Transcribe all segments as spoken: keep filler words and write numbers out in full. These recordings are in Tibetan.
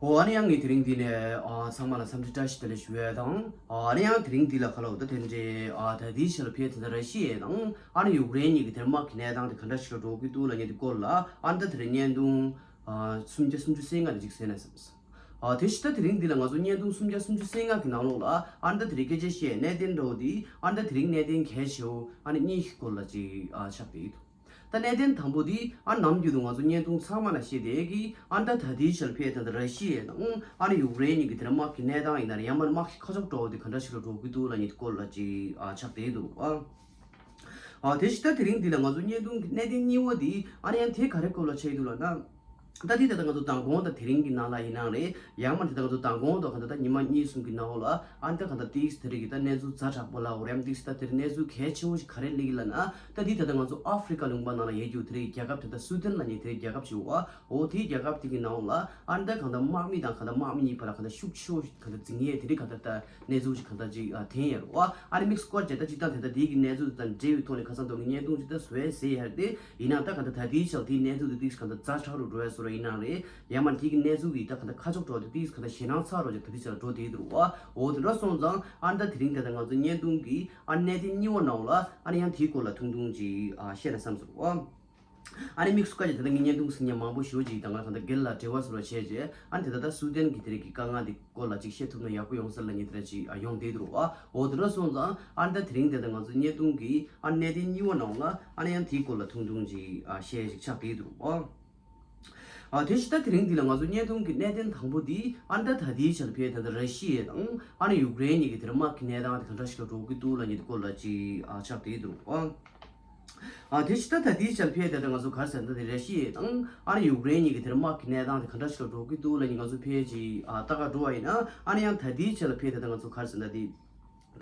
ཨོ་ཨ་ནི་ཡང་ངས་དེ་རིང་འདི་ནས་ཨ་ཚང་མ་ལ་འཚམས་འདྲི་བཀྲ་ཤིས་བདེ་ལེགས་ཞུ་ཡས་དང་། ཨ་ཨ་ནི་ཡང་དེ་རིང་འདི་ལ་ཁ་ལོ་ད་དེ་འདྲའི་ཨ་ད་ལྟའི་ཆ་ལ་ཕེབས་དེ་ད་ར་ཤི་ཡ་དང་ཨ་ནི་ཡུཀ་རེན་གཉིས་ཀྱི་དེར་དམག་གི་གནས་སྟངས་དེ་ག་འདྲ་ཞིག་ལ་འགྲོ་གི་འདུག་ལབ་མཁན་དེ་སྐོར་ལ་ཨ་ནི་ད་དེ་རིང་བརྙན་ཐུང་ཨ་སུམ་བརྒྱ་སུམ་ཅུ་སོ་ལྔ་དེ་ཅིག་གསན་ན་བསམས། ཨ་དེ་བཞིན་ད་དེ་རིང་འདི་ལ་ང་ཚོ་བརྙན་ཐུང་སུམ་བརྒྱ་སུམ་ཅུ་སོ་ལྔ་གི་ནང་ལོགས་ལ་ཨ་ནི་ད་དེ་རིང་སྐད་ཆ་བཤད་གནད་དོན་འདྲ་བོ་དེ་ཨ་ནི་ད་དེ་རིང་གནད་དོན་གལ་ཆེ་བོ་ཨ་ནི་གཉིས་ཀྱི་སྐོར་ལ་ཅིག་ཨ་ཆགས་བསྡད་ཡོད། ད་གནད་དོན་དང་པོ་འདི་ཨ་ནམ་རྒྱུན་དུ་ང་ཚོ་བརྙན་ཐུང་ཚང་མ་ལ་བཤད་བསྡད་ཀྱི་ཨ་ད་ད་ལྟའི་ཆར་ཕེབས་ད་ལྟ་ར་ཤི་ཡ་དང་ཨ་ནི་ཡུཀ་རེན་གཉིས་ཀྱི་དེར་དམག་གི་གནས་སྟངས་ཡིན་ན་རེད། ཡང་མིན་དམག་གི་ཁ་ཕྱོགས་འདྲ་བོ་དེ་ག་འདྲ་ཞིག་ལ་འགྲོ་གི་འདུག་ལབ་མཁན་སྐོར་ལ་ཅིག་ཨ་ཆགས་བསྡད་འདུག་ཨ། ཨ་དེ་བཞིན་ད་དེ་རིང་འདི་ལ་ང་ཚོ་བརྙན་ཐུང་གི་གནད་དོན་གཉིས་པ་འདི་ཨ་ནི་ཡང་དེ་ག་རེ་སྐོར་ལ་ཆགས་ཡོད་འདུག་ལབ་ན། ད་དེ་ད་ལྟ་ང་ཚོ་མདང་དགོང་དང་དེ་རིང་གི་ནང་ལ་ཡིན་ནའང་རེད། ཡང་མིན་དེ་ད་ང་ཚོ་མདང་དགོང་དང་ག་ད་ད་ཉི་མ་གཉིས་གསུམ་གྱི་ནང་ལ་ཨ་ནི་ད་ག་ད་ཏིག་དེ་རིགས་ཀྱི་ད་གནས་ཚུལ་ཛ་དྲག་པོ་ལ་འོ་རེམ་ཏིག་ད་དེ་རིགས་གནས་ཚུལ་གལ་ཆེ་བོ་ཞིག་ག་རེ་སླེབས་ཀྱི་ལབ་ན། ད་དེ་ད་ལྟ་ང་ཚོ་ཨ་ཧྥི་རི་ཀ་ལུང་པ་ནང་ལ་ཡོད་རྒྱུ་དེ་རིགས་རྒྱལ་ཁབ་དེ་ད་སུ་དན་ལབ་མཁན་དེ་རིགས་རྒྱལ་ཁབ་ཞིག་ཡོད་པ། འོ་དེའི་རྒྱལ་ཁབ་དེ་གི་ནང་ལ་ཨ་ནི་ད་ག་ད་དམག་མི་དང་ག་ད་དམག་མི་གཉིས་བར་ལ་ག་ད་ཤུགས་ཆེ་བོ་ཞིག་ག་ད་འཛིང་ཡས་དེ་རིགས་ག་ད་ད་གནས་ཚུལ་ཞིག་ག་ད་ཅིག་ཨ་ཐོན་ཡོད་རེད་པ། ཨ་ནི་དམིགས་སུ་བཀར་བྱས་ད་སྤྱིར་བཏང་དེ་ད་དེ་གི་གནས་ཚུལ་དང་འབྲེལ་བའི་ཐོག་ནས་ཁ་སང་ཐོག་གི་བརྙན་ཐུང་ཅིག་ད་བཟོས་ཟེར་ཡ་དེ་ཡིན་ན་ད་ག་ད་ད་དེའི་ཆར་དེའི་གནས་ཚུལ་དེ་ཏིག་ག་ད་ཛ་དྲག་རུ་འགྲོ་ཡ་བཟོ་འདྲ་ཡིན་ནའང་རེད། ཡང་མིན་དེ་གི་གནས་ཚུལ་གི་ད་ག་ད་ཁ་ཕྱོགས་འདྲ་བོ་དེ་ཏིག་ག་ད་ཞེད་སྣང་ཚ་རུ་ཅིག་ད་དེ་ཆར་འགྲོ་བསྡད་འདུག་པ། འོ་དེ་འདྲ་སོང་ཙང་ཨ་ནི་ད་དེ་རིང་དེ་ད་ང་ཚོ་བརྙན་ཐུང་གི་ཨ་གནད་དོན་གཉིས་པ་ནང་ལ་ཨ་ནི་ཡང་དེའི་སྐོར་ལ་ཐུང་ཐུང་ཅིག་ཨ་བཤད་ན་བསམ་སོང་པ། ཨ་ནི་དམིགས་སུ་བཀར་བྱས་ད་ལྟ་ངས་བརྙན་ཐུང་གཟིགས་མཁན་མང་པོ་ཞེ་པོ་ཅིག་དང་ང་ད་ལྟ་སྒེར་ལ་འབྲེལ་བ་བཟོ་འདྲ་བྱས་རྗེས་ཨ་ནི་དེ་ད་ལྟ་སུ་དན་གྱི་དེ་རིགས་ཀྱི་དཀའ་ངལ་དེ་སྐོར་ལ་ཅིག་བཤད་ཐུབ་ན་ཡག་པོ་ཡོང་ས་ལབ་མཁན་དེ་འདྲ་ཅིག་ཨ་ཡོང་བསྡད་འདུག་པ། འོ་དེ་འདྲ་སོང་ཙང་ཨ་ནི་ད་དེ་རིང་དེ་ད་ང་ཚོ་བརྙན་ཐུང་གི་ཨ་གནད་དོན་གཉིས་པ་ནང་ལ་ཨ་ནི་ཡང་དེའི་སྐོར་ལ་ཐུང་ཐུང་ཅིག་ཨ་བཤད་ཅིག་ཆགས་བསྡད་འདུག་པ། ཨ་དེ་བཞིན་ད་དེ་རིང་འདི་ལ་ང་ཚོ་བརྙན་ཐུང་གི་གནད་དོན་དང་པོ་འདི་ཨ་ནི་ད་ད་ལྟའི་ཆར་ཕེབས་ད་ལྟ་ར་ཤི་ཡ་དང་ཨ་ནི་ཡུཀ་རེན་གཉིས་ཀྱི་དེར་དམག་གི་གནས་སྟངས་དེ་ག་འདྲ་ཞིག་ལ་འགྲོ་གི་འདུག་ལབ་མཁན་དེ་སྐོར་ལ་ཅིག་ཨ་ཆགས་བསྡད་འདུག་པ། ཨ་དེ་བཞིན་ད་ད་ལྟའི་ཆར་ཕེབས་ད་ལྟ་ང་ཚོ་ག་རེ་ཟེར་ན་ད་དེ་ར་ཤི་ཡ་དང་ཨ་ནི་ཡུཀ་རེན་གཉིས་ཀྱི་དེར་དམག་གི་གནས་སྟངས་དེ་ག་འདྲ་ཞིག་ལ་འགྲོ་གི་འདུག་ལབ་མཁན་ང་ཚོ་ཕལ་ཆེར་ཨ་ལྟ་ག་འགྲོ་བ་ཡིན་ན་ཨ་ནི་ཡང་ད་ལྟའི་ཆར་ལ་ཕེབས་ད་ལྟ་ང་ཚོ་ག་རེ་ཟེར་ན་དེ།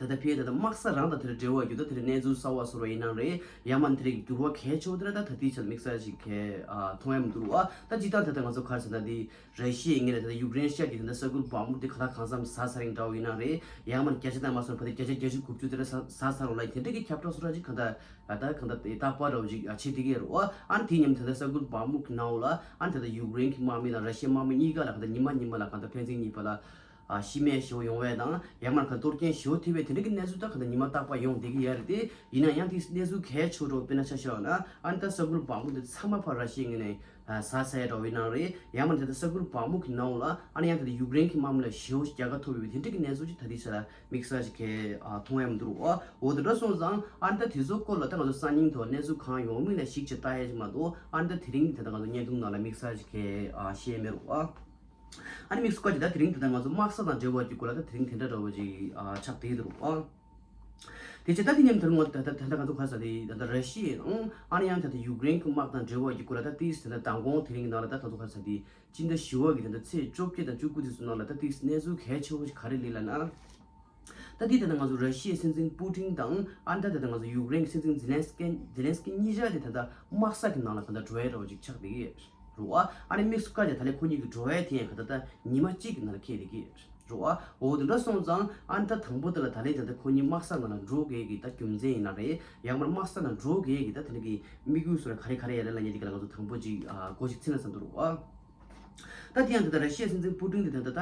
ད་ལྟ་ཕལ་ཆེར་ད་ལྟ་དམག་ས་རང་དང་དེར་འབྲེལ་བ་ཡོད་ད་དེར་གནས་ཚུལ་གསར་བ་བཟོ་འདྲ་ཡིན་ནའང་རེད། ཡང་མིན་དེ་རིགས་འགྱུར་བ་གལ་ཆེ་བོ་དེ་འདྲ་ད་ད་ལྟའི་ཆར་དམིགས་བསལ་ཞིག་གས་ཨ་མཐོང་ཡ་མི་འདུག་པ། ད་སྤྱིར་བཏང་ད་ལྟ་ང་ཚོ་ག་རེ་ཟེར་ན་དེ་ར་ཤི་ཡའི་ངོས་ནས་ད་ལྟ་ཡུཀ་རེན་ཤར་གྱི་ད་ལྟ་ས་ཁུལ་བག་མུག་དེ་ག་ལ་གང་འཚམ་ཟ་ཚར་རིང་འདྲ་བོ་ཡིན་ནའང་རེད། ཡང་མིན་བརྒྱ་ཆ་དང་མ་སོང་བ་དེ་བརྒྱ་ཆ་བརྒྱད་ཅུ་དགུ་བཅུ་དེ་འདྲ་ཟ་ཟ་ཚར་རོ་ལ་དེ་འདྲ་གི་ཁྱབ་བསྒྲགས་བཟོ་འདྲ་ཅིག་ག་ད་ད་གང་ད་རྟག་པར་འདྲ་བོ་ཅིག་ཨ་བྱེད་བསྡད་ཀྱི་ཡོད་རེད་པ། ཨ་ནི་དེ་མཉམ་དུ་ད་ལྟ་ས་ཁུལ་བག་མུག་གི་ནང་ལ་ཨ་ནི་ད་ལྟ་ཡུཀ་རེན་གྱི་དམག་མི་དང་ར་ཤི་ཡའི་དམག་མི་གཉིས་ཀ་ལ་ག་ད་ཉི་མ་ཉི་མ་ལ་ག་ད་ཕན་ཚུན་གཉིས་བར་ལ། ཨ་ཤི་རྨས་ཞེ་པོ་ཡོང་བ་དང་ཡང་མིན་ག་གཏོར་སྐྱོན་ཞེ་པོ་ཐེབས་པའི་དེ་འདྲ་གི་གནས་ཚུལ་ད་ག་ད་ཉི་མ་རྟག་པར་ཡོང་བསྡད་ཀྱི་ཡོད་རེད་དེ། ཡིན་ན་ཡང་དེ་གནས་ཚུལ་གལ་ཆེ་བོ་དཔེར་ན་ཆ་བཞག་ན་ཨ་ནི་ད་ས་ཁུལ་བག་མུག་དེ་ཚང་མ་ཕར་ར་ཤི་ཡའི་ངོས་ནས་ཟ་ཚར་ཡ་འདྲ་བོ་ཡིན་ནའང་རེད། ཡང་མིན་ད་ལྟ་ས་ཁུལ་བག་མུག་གི་ནང་ལ་ཨ་ནི་ཡང་ད་ལྟ་ཡུཀ་རེན་གྱི་དམག་མི་ལ་ཞེ་པོ་ཞིག་རྒྱལ་ཁ་ཐོབ་ཡོད་པའི་དེ་འདྲ་གི་གནས་ཚུལ་ཅིག་ད་ལྟའི་ཆ་ལ་དམིགས་བསལ་ཞིག་གས་ཨ་མཐོང་ཡ་མི་འདུག་རོ། འོ་དེ་འདྲ་སོང་ཙང་ཨ་ནི་ད་དེ་ཚོ་སྐོར་ལ་ད་ང་ཚོ་གསར་རྙིང་ཐོག་གནས་ཚུལ་གང་ཡོང་མིན་ལ་གཞིགས་བྱས་ལྟ་ཡ་ཅིག་མ་གཏོགས་ཨ་ནི་ད་དེ་རིང་ད་ལྟ་ང་ཚོ་བརྙན་ཐུང་ནང་ལ་དམིགས་བསལ་ཞིག་གས་ཨ་བཤད་མེད་རོ། ཨ་ནི་དམིགས་སུ་བཀར་གྱི་ད་དེ་རིང་ད་ལྟ་ང་ཚོ་དམག་ས་དང་འབྲེལ་བ་གྱི་སྐོར་ལ་ད་དེ་རིང་དེ་འདྲ་འདྲ་བོ་ཅིག་ཨ་ཆགས་བསྡད་འདུག་ཨ། དེ་བྱས་ད་དེ་མཉམ་དུ་ང་ད་ད་ད་ལྟ་ང་ཚོ་ག་རེ་ཟེར་དེ་ད་ལྟ་ར་ཤི་ཡའི་ནང་ཨ་ནི་ཡང་ད་ལྟ་ཡུཀ་རེན་གྱི་དམག་དང་འབྲེལ་བ་གྱི་སྐོར་ལ་ད་ཏིས་ད་ལྟ་མདང་དགོང་དེ་རིང་གི་ནང་ལ་ད་ང་ཚོ་ག་རེ་ཟེར་དེ་སྤྱི་ཟླ་བཞི་པ་གི་ད་ལྟ་ཚེས་བཅོ་བརྒྱད་དང་བཅུ་དགུ་དེ་ཚོ་ནང་ལ་ད་ཏིས་གནས་ཚུལ་གལ་ཆེ་བོ་ཞིག་ག་རེ་སླེབས་ལབ་ན། ད་འདི་ད་ལྟ་ང་ཚོ་ར་ཤི་ཡའི་སྲིད་འཛིན་པུ་ཏིན་དང་ཨ་ནི་ད་ད་ལྟ་ང་ཚོ་ཡུཀ་རེན་གྱི་སྲིད་འཛིན་ཛེ་ལན་སི་ཀི་ཛེ་ལན་སི་ཀི་གཉིས་ཆ་དེ་ད་ལྟ་དམག་ས་གི་ནང་ལ་ད་ལྟ་འགྲོ་ཡ་འདྲ་བོ་ཅིག་ཆགས་བསྡད་ཀྱི་ཡོད་རེད་བ། ཨ་ནི་དམིགས་སུ་བཀར་བྱས་ད་ལྟ་ཁོ་གཉིས་ཀྱི་འགྲོ་ཡ་དེ་ཡང་ག་ད་ལྟ་ཉི་མ་གཅིག་གི་ནང་ལ་འཁེལ་བསྡད་ཀྱི་ཡོད་རེད་བ། འོ་དེ་འདྲ་སོང་ཙང་ཨ་ནི་ད་དང་པོ་དེ་ལ་ད་ལན་ད་ལྟ་ཁོ་གཉིས་དམག་ས་ནང་ལ་འགྲོ་དགོས་ཀྱི་ད་རྒྱུ་མཚན་ཡིན་ན་རེད། ཡང་མིན་དམག་ས་ནང་འགྲོ་དགོས་ཀྱི་ད་དེ་འདྲ་གི་དམིགས་ཡུལ་སོགས་ལ་ག་རེ་ག་རེ་ཡོད་རེད་ལབ་མཁན་དེ་ག་ལ་ང་ཚོ་དང་པོ་ཅིག་ཨ་སྒོ་ཞིག་ཚིག་ན་བསམ་འདུག་རེད་བ། ད་དེ་ཡང་ད་ལྟ་ར་ཤི་ཡའི་སྲིད་འཛིན་པུ་ཏིན་དེ་ད་ལྟ་ད་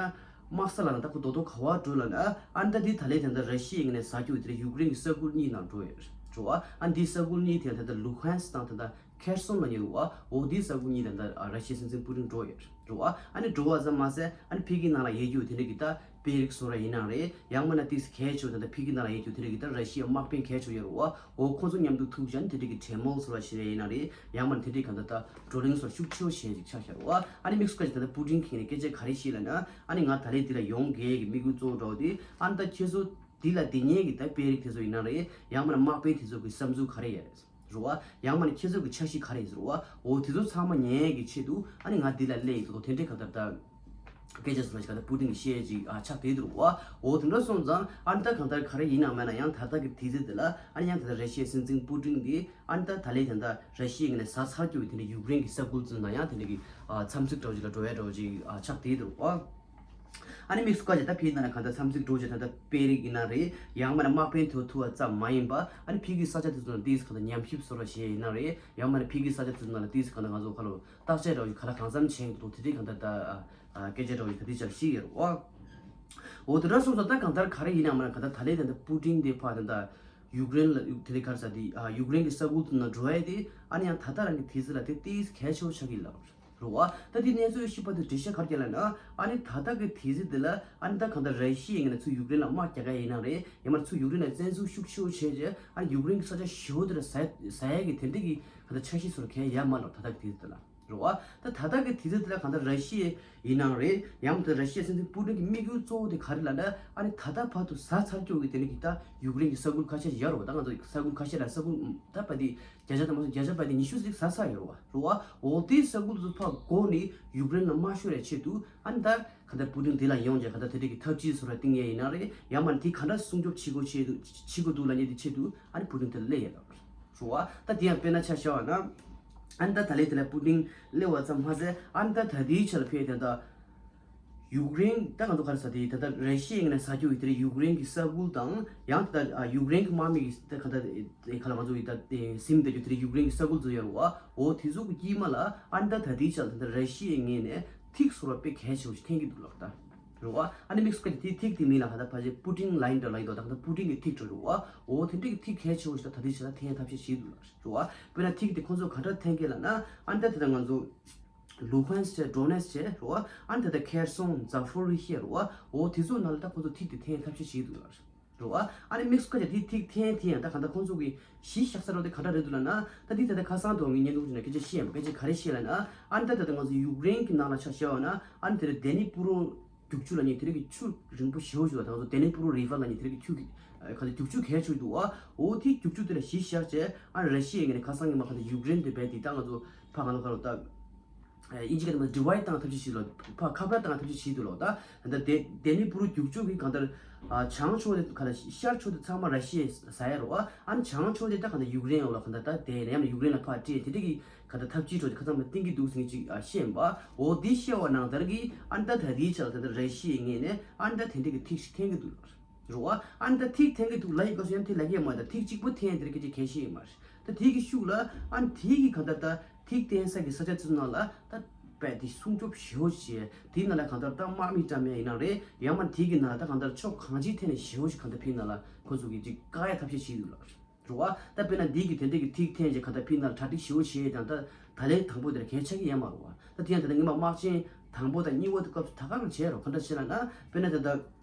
དམག་ས་ལ་ད་ཁོ་རྡོག་རྡོག་ག་པར་འགྲོ་ལབ་ན་ཨ་ནི་ད་དེ་ད་ལན་ད་ལྟ་ར་ཤི་ཡའི་ངོས་ནས་ཟ་རྒྱུ་དེ་ཡུཀ་རེན་གྱི་ས་ཁུལ་གཉིས་ནང་འགྲོ་ཡོད་རེད་བ། ཨ་ནི་དེའི་ས་ཁུལ་གཉིས་དེ་ད་ལྟ་ལུ་ཧན་སི་དང་ད་ལྟ་ཁེར་སོན་ལབ་མཁན་འདུག་བ། འོ་དེའི་ས་ཁུལ་གཉིས་ད་ལྟ་ར་ཤི་ཡའི་སྲིད་འཛིན་པུ་ཏིན་འགྲོ་ཡོད་རེད་བ། ཨ་ནི་འགྲོ་བ་ཙམ་མ་ཟད་ཨ་ནི་ཕ་གིའི་ནང་ལ་ཡོད་རྒྱུ་དེ་འདྲ་གི་ད་དཔོན་རིགས་བཟོ་འདྲ་ཡིན་ནའང་རེད། ཡང་མིན་ན་ཏིས་གལ་ཆེ་བ་ད་ལྟ་ཕ་གིའི་ནང་ལ་ཡོད་རྒྱུ་དེ་འདྲ་གི་ད་ར་ཤི་ཡའི་དམག་དཔོན་གལ་ཆེ་བ་ཡོད་རེད་བ། འོ་ཁོ་ཚོ་མཉམ་དུ་ཐུག་བྱས་ནས་དེ་འདྲ་གི་གྲོས་མོལ་བཟོ་འདྲ་བྱེད་ཡ་ཡིན་ན་རེད། ཡང་མིན་ན་དེ་འདྲའི་གང་ལྟར་ད་བགྲོ་གླེང་སོགས་ཤུགས་ཆེ་བོ་བྱས་ཅིག་ཆགས་བཞག་རེད་བ། ཨ་ནི་དམིགས་སུ་བཀར་ཅིག་ད་ལྟ་པུ་ཏིན་གྱིས་ནས་སྐད་ཆ་ག་རེ་བཤད་ལབ་ན། ཨ་ནི་ང་ད་ལན་འདི་ལ་ཡོང་དགོས་ཀྱི་དམིགས་ཡུལ་གཙོ་བོ་འདྲ་བོ་དེ་ཨ་ནི་ད་ཁྱེད་ཚོ་འདི་ལ་བསྡད་མཁན་གྱི་ད་དཔོན་རིགས་དེ་ཚོ་ཡིན་ན་རེད། ཡང་མིན་ན་དམག་དཔོན་དེ་ཚོ་གི་བསམ་ཚུལ་ག་རེ་ཡོད་རེད་བ། ཡང་མིན་ན་ཁྱེད་ཚོ་གི་འཆར་གཞི་ག་རེ་ཡོད་རེད་བ། འོ་དེ་ཚོ་ཚང་མ་ཉན་ཡས་ཀྱི་ཆེད་དུ་ཨ་ནི་ང་འདི་ལ་སླེབས་ཡིན་དོ་དེ་འདྲའི་གང་ལྟར་ད། སྐད་ཆ་ཟེར་བ་ཞིག་ག་ད་པུ་ཏིན་གྱིས་བཤད་ཅིག་ཨ་ཆགས་བསྡད་འདུག་བ། འོ་དེ་འདྲ་སོང་ཙང་ཨ་ནི་ད་གང་ལྟར་ག་རེ་ཡིན་ནའང་མིན་ནའང་ད་ལྟ་གི་དུས་ཚོད་འདི་ལ་ཨ་ནི་ཡང་ད་ལྟ་ར་ཤི་ཡའི་སྲིད་འཛིན་པུ་ཏིན་གྱིས་ཨ་ནི་ད་ད་ལན་ད་ལྟ་ར་ཤི་ཡའི་ངོས་ནས་ཟ་ཚར་རྒྱུ་དེ་འདྲ་ཡུཀ་རེན་གྱི་ས་ཁུལ་ཚོ་ནང་ཡང་དེ་འདྲ་གི་ཨ་འཚམས་གཟིགས་འདྲ་བོ་ཅིག་ལ་འགྲོ་ཡ་འདྲ་བོ་ཅིག་ཨ་ཆགས་བསྡད་འདུག་བ། ཨ་ནི་དམིགས་སུ་བཀར་བྱས་ད་ཕྱིའི་ནང་ལ་གང་ལྟར་འཚམས་གཟིགས་འགྲོ་བྱས་ད་ལྟ་དཔེ་རིགས་ཡིན་ན་རེད། ཡང་མིན་ན་དམག་དཔོན་ཐུག་ཐུག་པ་ཙམ་མ་ཡིན་པ། ཨ་ནི་ཕྱི་གི་ས་ཆ་དེ་ཚོ་ནང་དེས་གང་ལྟར་ཉམས་ཞིབ་བཟོ་འདྲ་བྱས་ཡིན་ན་རེད། ཡང་མིན་ན་ཕྱི་གི་ས་ཆ་དེ་ཚོ་ནང་ལ་དེས་གང་ལྟར་ང་ཚོ་ཁ་ལོ་བརྟག་དཔྱད་འདྲ་བོ་ཞིག་ག་ལ་གང་འཚམ་བྱས་ཡོད་འདུག་དེ་དེ་གང་ལྟར་ད་ཨ་ཨ་སྐད་ཆ་འདྲ་བོ་ཞིག་ད་དེ་ཆར་ཤེས་ཡོད་རེད་བ། འོ་དེ་འདྲ་སོང་ཙང་ད་གང་ལྟར་ག་རེ་ཡིན་ཡང་མིན་ན་གང་ལྟར་ད་ལན་དེ་འདྲ་པུ་ཏིན་དེ་ཕར་དེ་འདྲ་ཡུཀ་རེན་ལ་དེ་རིང་ག་རེ་ཟེར་དེ་ཨ་ཡུཀ་རེན་གྱི་ས་ཁུལ་དེ་ནང་འགྲོ་ཡ་དེ་ཨ་ནི་ཡང་ད་ལྟ་རང་གི་དུས་ཚོད་ལ་དེ་ཏིས་གལ་ཆེ་བོ་ཆགས་ཀྱི་ལབ་རེད་བ། ད་དེ་གནས་ཚུལ་ཞིབ་པ་དེ་འགྲེལ་བཤད་ག་རེ་རྒྱག་ལབ་ན་ཨ་ནི་ད་ལྟ་གི་དུས་ཚོད་དེ་ལ་ཨ་ནི་ད་གང་ལྟར་ར་ཤི་ཡའི་ངོས་ནས་ཚུར་ཡུཀ་རེན་ལ་དམག་རྒྱག་ག་ཡིན་ན་རེད། ཡང་མིན་ཚུར་ཡུཀ་རེན་ལ་བཙན་འཛུལ་ཤུགས་ཆེ་བོ་བྱས་རྗེས་ཨ་ནི་ཡུཀ་རེན་གྱི་ས་ཆ་ཞེ་བོ་དེ་ལ་ཟ་ཟ་ཡ་གི་དེ་འདྲ་གི་གང་ལྟར་འཆར་གཞི་བཟོ་གལ་ཡོད་མ་ལབ་ད་ལྟ་གི་དུས་ཚོད་དེ་ལ། རེད་བ། ད་ད་ལྟ་གི་དུས་ཚོད་དེ་ལ་གང་ལྟར་ར་ཤི་ཡ་ཡིན་ནའང་རེད། ཡང་མིན་ད་ར་ཤི་ཡའི་སྲིད་འཛིན་པུ་ཏིན་གྱི་དམིགས་ཡུལ་གཙོ་བོ་དེ་ག་རེ་ལབ་ན་ཨ་ནི་ད་ལྟ་བར་དུ་ཟ་ཚར་ཀྱོག་གི་དེ་ནི་གི་ད་ཡུཀ་རེན་གྱི་ས་ཁུལ་ཁ་ཤས་ཡོད་རེད་བ། ད་ང་ཚོ་ས་ཁུལ་ཁ་ཤས་ལ་ས་ཁུལ་ད་བར་དེ་བརྒྱ་ཆ་དང་མ་སོང་བརྒྱ་ཆ་བར་དེ་ཉི་ཤུ་ཙམ་ཟ་ཚར་ཡོད་རེད་བ། རེད་བ། འོ་དེའི་ས་ཁུལ་དུ་ཕར་འགོ་ནས་ཡུཀ་རེན་ལ་དམའ་ཤོས་རེད་ཆེད་དུ་ཨ་ནི་ད་གང་ལྟར་པུ་ཏིན་དེ་ལ་ཡོང་རྗེས་གང་ལྟར་དེ་འདྲ་གི་ཐབས་ཇུས་བཟོ་འདྲ་བཏིང་ཡས་ཡིན་ན་རེད། ཡང་མིན་དེ་ག་འདྲ་སྲུང་སྐྱོབ་བྱེད་དགོས་ཆེད་དུ་བྱེད་དགོས་འདུག་ལབ་མཁན་དེ་ཆེད་དུ་ཨ་ནི་པུ་ཏིན་དེ་ལ་སླེབས་ཡོད་རེད། རེད་བ། ད་དེ་ཡང་དཔེར་ན་ཆ་བཞག་པ་ན། ཨ་ནི་ད་ད་ལན་དེ་ལ་པུ་ཏིན་སླེབས་པ་ཙམ་མ་ཟད་ཨ་ནི་ད་ད་ལྟའི་ཆ་ལ་ཕེབས་དེ་ད་ཡུཀ་རེན་ད་ང་ཚོ་ག་རེ་ཟེར་དེ་ད་ལྟ་ར་ཤི་ཡའི་ངོས་ནས་ཟ་རྒྱུ་ཡོད་དེ་རེད། ཡུཀ་རེན་གྱི་ས་ཁུལ་དང་ཡང་ད་ལྟ་ཡུཀ་རེན་གྱི་དམག་མི་གི་ད་ག་ད་ག་ལ་ང་ཚོ་ཡི་ད་སིམ་ད་རྒྱུ་དེ་རེད། ཡུཀ་རེན་གྱི་ས་ཁུལ་ཚོ་ཡོད་རེད་བ། འོ་དེ་ཚོ་གི་དཀྱིལ་མ་ལ་ཨ་ནི་ད་ད་ལྟའི་ཆ་ལ་ད་ལྟ་ར་ཤི་ཡའི་ངོས་ནས་ཐིག་བཟོ་འདྲ་དཔེ་གལ་ཆེ་བོ་ཞིག་འཐེན་གྱི་འདུག་ལབ་ད། རེད་བ། ཨ་ནི་དམིགས་སུ་བཀར་ཏེ་དེའི་ཐིག་དེའི་མིང་ལ་ཧ་ད་ཕལ་ཆེར་པུ་ཏིན་ལ་ཡིན་འདྲ་ལ་ཡིན་དོ། ད་ད་པུ་ཏིན་གྱི་ཐིག་འགྲོ་རེད་བ། འོ་དེ་འདྲ་གི་ཐིག་གལ་ཆེ་བོ་ཞིག་ད་ད་ལྟའི་ཆ་ལ་འཐེན་ཐབས་ཤེས་བྱེད་འདུག་ལ་རེད་བ། དཔེར་ན་ཐིག་དེ་ཁོང་ཚོ་ག་འདྲ་འཐེན་གྱི་ལབ་ན་ཨ་ནི་ད་ད་ད་ང་ཚོ་ལུ་ཧན་སི་ཆེ་ཌོ་ནེ་སི་ཆེ་རེད་བ། ཨ་ནི་ད་ད་ཁེར་སོང་ཛ་ཕོ་རི་ཤི་ཡ་རེད་བ། འོ་དེ་ཚོ་ནང་ལ་ད་ཁོང་ཚོ་ཐིག་དེ་འཐེན་ཐབས་ཤེས་བྱེད་འདུག་ལ་རེད། རེད་བ། ཨ་ནི་དམིགས་སུ་བཀར་ཏེ་དེའི་ཐིག་འཐེན་དེ་ཡང་ད་ག་ད་ཁོང་ཚོ་གི་གཞི་བཞག་ས་རོ་དེ་ག་འདྲ་རེད་འདུག་ལབ་ན། ད་དེ་ད་ལྟ་ཁ་སང་དུ་ངས་བརྙན་ཐུང་ཅིག་ནང་སྐད་ཆ་བཤད་ཡིན་པ། སྐད་ཆ་ག་རེ་བཤད་ལབ་ན་ཨ་ནི་ད་ད་ལྟ་ང་ཚོ་ཡུཀ་རེན་གྱི་ནང་ལ་ཆ་བཞག་པ་ན་ཨ་ནི་དེ་ལ་ལྡེ་ནི་པུ་རུ་རྒྱུག་ཆུ་ལབ་མཁན་དེ་རིགས་ཀྱི་ཆུ་རིང་པོ་ཞེ་པོ་ཞིག་ད་ང་ཚོ་ལྡེ་ནི་པུ་རུ་རི་ཝར་ལབ་མཁན་དེ་རིགས་ཀྱི་ཆུ་གི་ཨ་ག་ཚོད་རྒྱུག་ཆུ་གལ་ཆེ་འདུག་བ། འོ་དེ་རྒྱུག་ཆུ་དེ་ལ་གཞི་བཞག་བྱས་ཨ་ནི་ར་ཤི་ཡའི་ངོས་ནས་ཁ་སང་ཉི་མ་ག་ཚོད་ཡུཀ་རེན་དེ་རྦད་དེ་ད་ང་ཚོ་ཕ་གང་ལ་ག་རུ་ད། ཨིན་ཇི་སྐད་དུ་ཌི་ཝའིཌ་བཏང་ཐབས་ཤེས་བྱེད་ལོ། ཕ་ཁ་བྲལ་བཏང་ཐབས་ཤེས་བྱེད་འདུག་ལོ། ད་ད་ལྟ་ལྡེ་ལྡེ་ནི་པུ་རུ་རྒྱུག་ཆུ་གི་གང་ལྟར་ཨ་བྱང་ཕྱོགས་དེ་ག་ལ་ཤར་ཕྱོགས་དེ་ཚང་མ་ར་ཤི་ཡས་ཟ་ཡ་རེད་བ། ཨ་ནི་བྱང་ཕྱོགས་དེ་ད་གང་ལྟར་ཡུཀ་རེན་འོག་ལ་གང་ལྟར་ད་དེ་ནས་ཡང་ན་ཡུཀ་རེན་ལ་ཕར་སྤྲད་དེ་འདྲ་གི་གང་ལྟར་ཐབས་ཇུས་ཁྲོད་དེ་ཁ་ཚང་མ་བཏིང་གི་འདུག་ཟེར་མཁན་ཅིག་ཨ་བཤད་ཡིན་པ། འོ་དེ་བཤད་པ་ནང་ལྟར་གི་ཨ་ནི་ད་ད་ལྟའི་ཆ་ལ་ད་ལྟ་ར་ཤི་ཡའི་ངོས་ནས་ཨ་ནི་ད་དེ་འདྲ་གི་ཐིག་ཞིག་འཐེན་གི་འདུག་ལ། རེད་བ། ཨ་ནི་ད་ཐིག་འཐེན་གི་འདུག་ལབ་ཡི་སྐབས་སུ་ཡང་དེ་ལབ་ཀྱི་ཡོད་མ་རེད། ད་ཐིག་གཅིག་པོ་འཐེན་དེ་རིང་སྐད་ཆ་གལ་ཆེ་ཡོད་མ་རེད། ད་དེ་གི་ཤུགས་ལ་ཨ་ནི་དེ་གི་གང་ལྟར་ད་ཐིག་འཐེན་ས་གི་ས་ཆ་ཚོའི་ནང་ལ་ད་རྦད་དེ་སྲུང་སྐྱོབ་ཞེ་པོ་ཞིག་བྱས། དེའི་ནང་ལ་གང་ལྟར་ད་དམག་མི་བཀྲམ་ཡ་ཡིན་ན་རེད། ཡང་མ་དེ་གི་ནང་ལ་ད་གང་ལྟར་ཕྱོགས་གང་ཅིའི་ཐད་ནས་ཞེ་པོ་ཞིག་གང་ལྟར་ཕྱིའི་ནང་ལ་ཁོ་ཚོ་གི་ཅིག་བཀག་ཡ་ཐབས་ཤེས་བྱེད་ཀྱི་འདུག་ལ། རེད་བ། ད་དཔེར་ན་འདི་གི་དེ་འདྲ་གི་ཐིག་འཐེན་རྗེས་གང་ལྟར་ཕྱིའི་ནང་ལ་གྲ་སྒྲིག་ཞེ་པོ་བྱས་ཡོད་ཀྱང་ད་ད་ལན་དང་པོ་དེར་གལ་ཆགས་ཀྱི་ཡོད་མ་རེད་བ། ད་དེ་ཡང་ད་ལྟ་སྔོན་མ་དམག་ཆེན་དང་པོ་དང་གཉིས་པ་དེ་སྐབས་སུ་ད་ག་རང་བྱས་རོགས་ག་འདྲ་བྱས་ལབ་ན། དཔེར་ན་ད་ལྟ་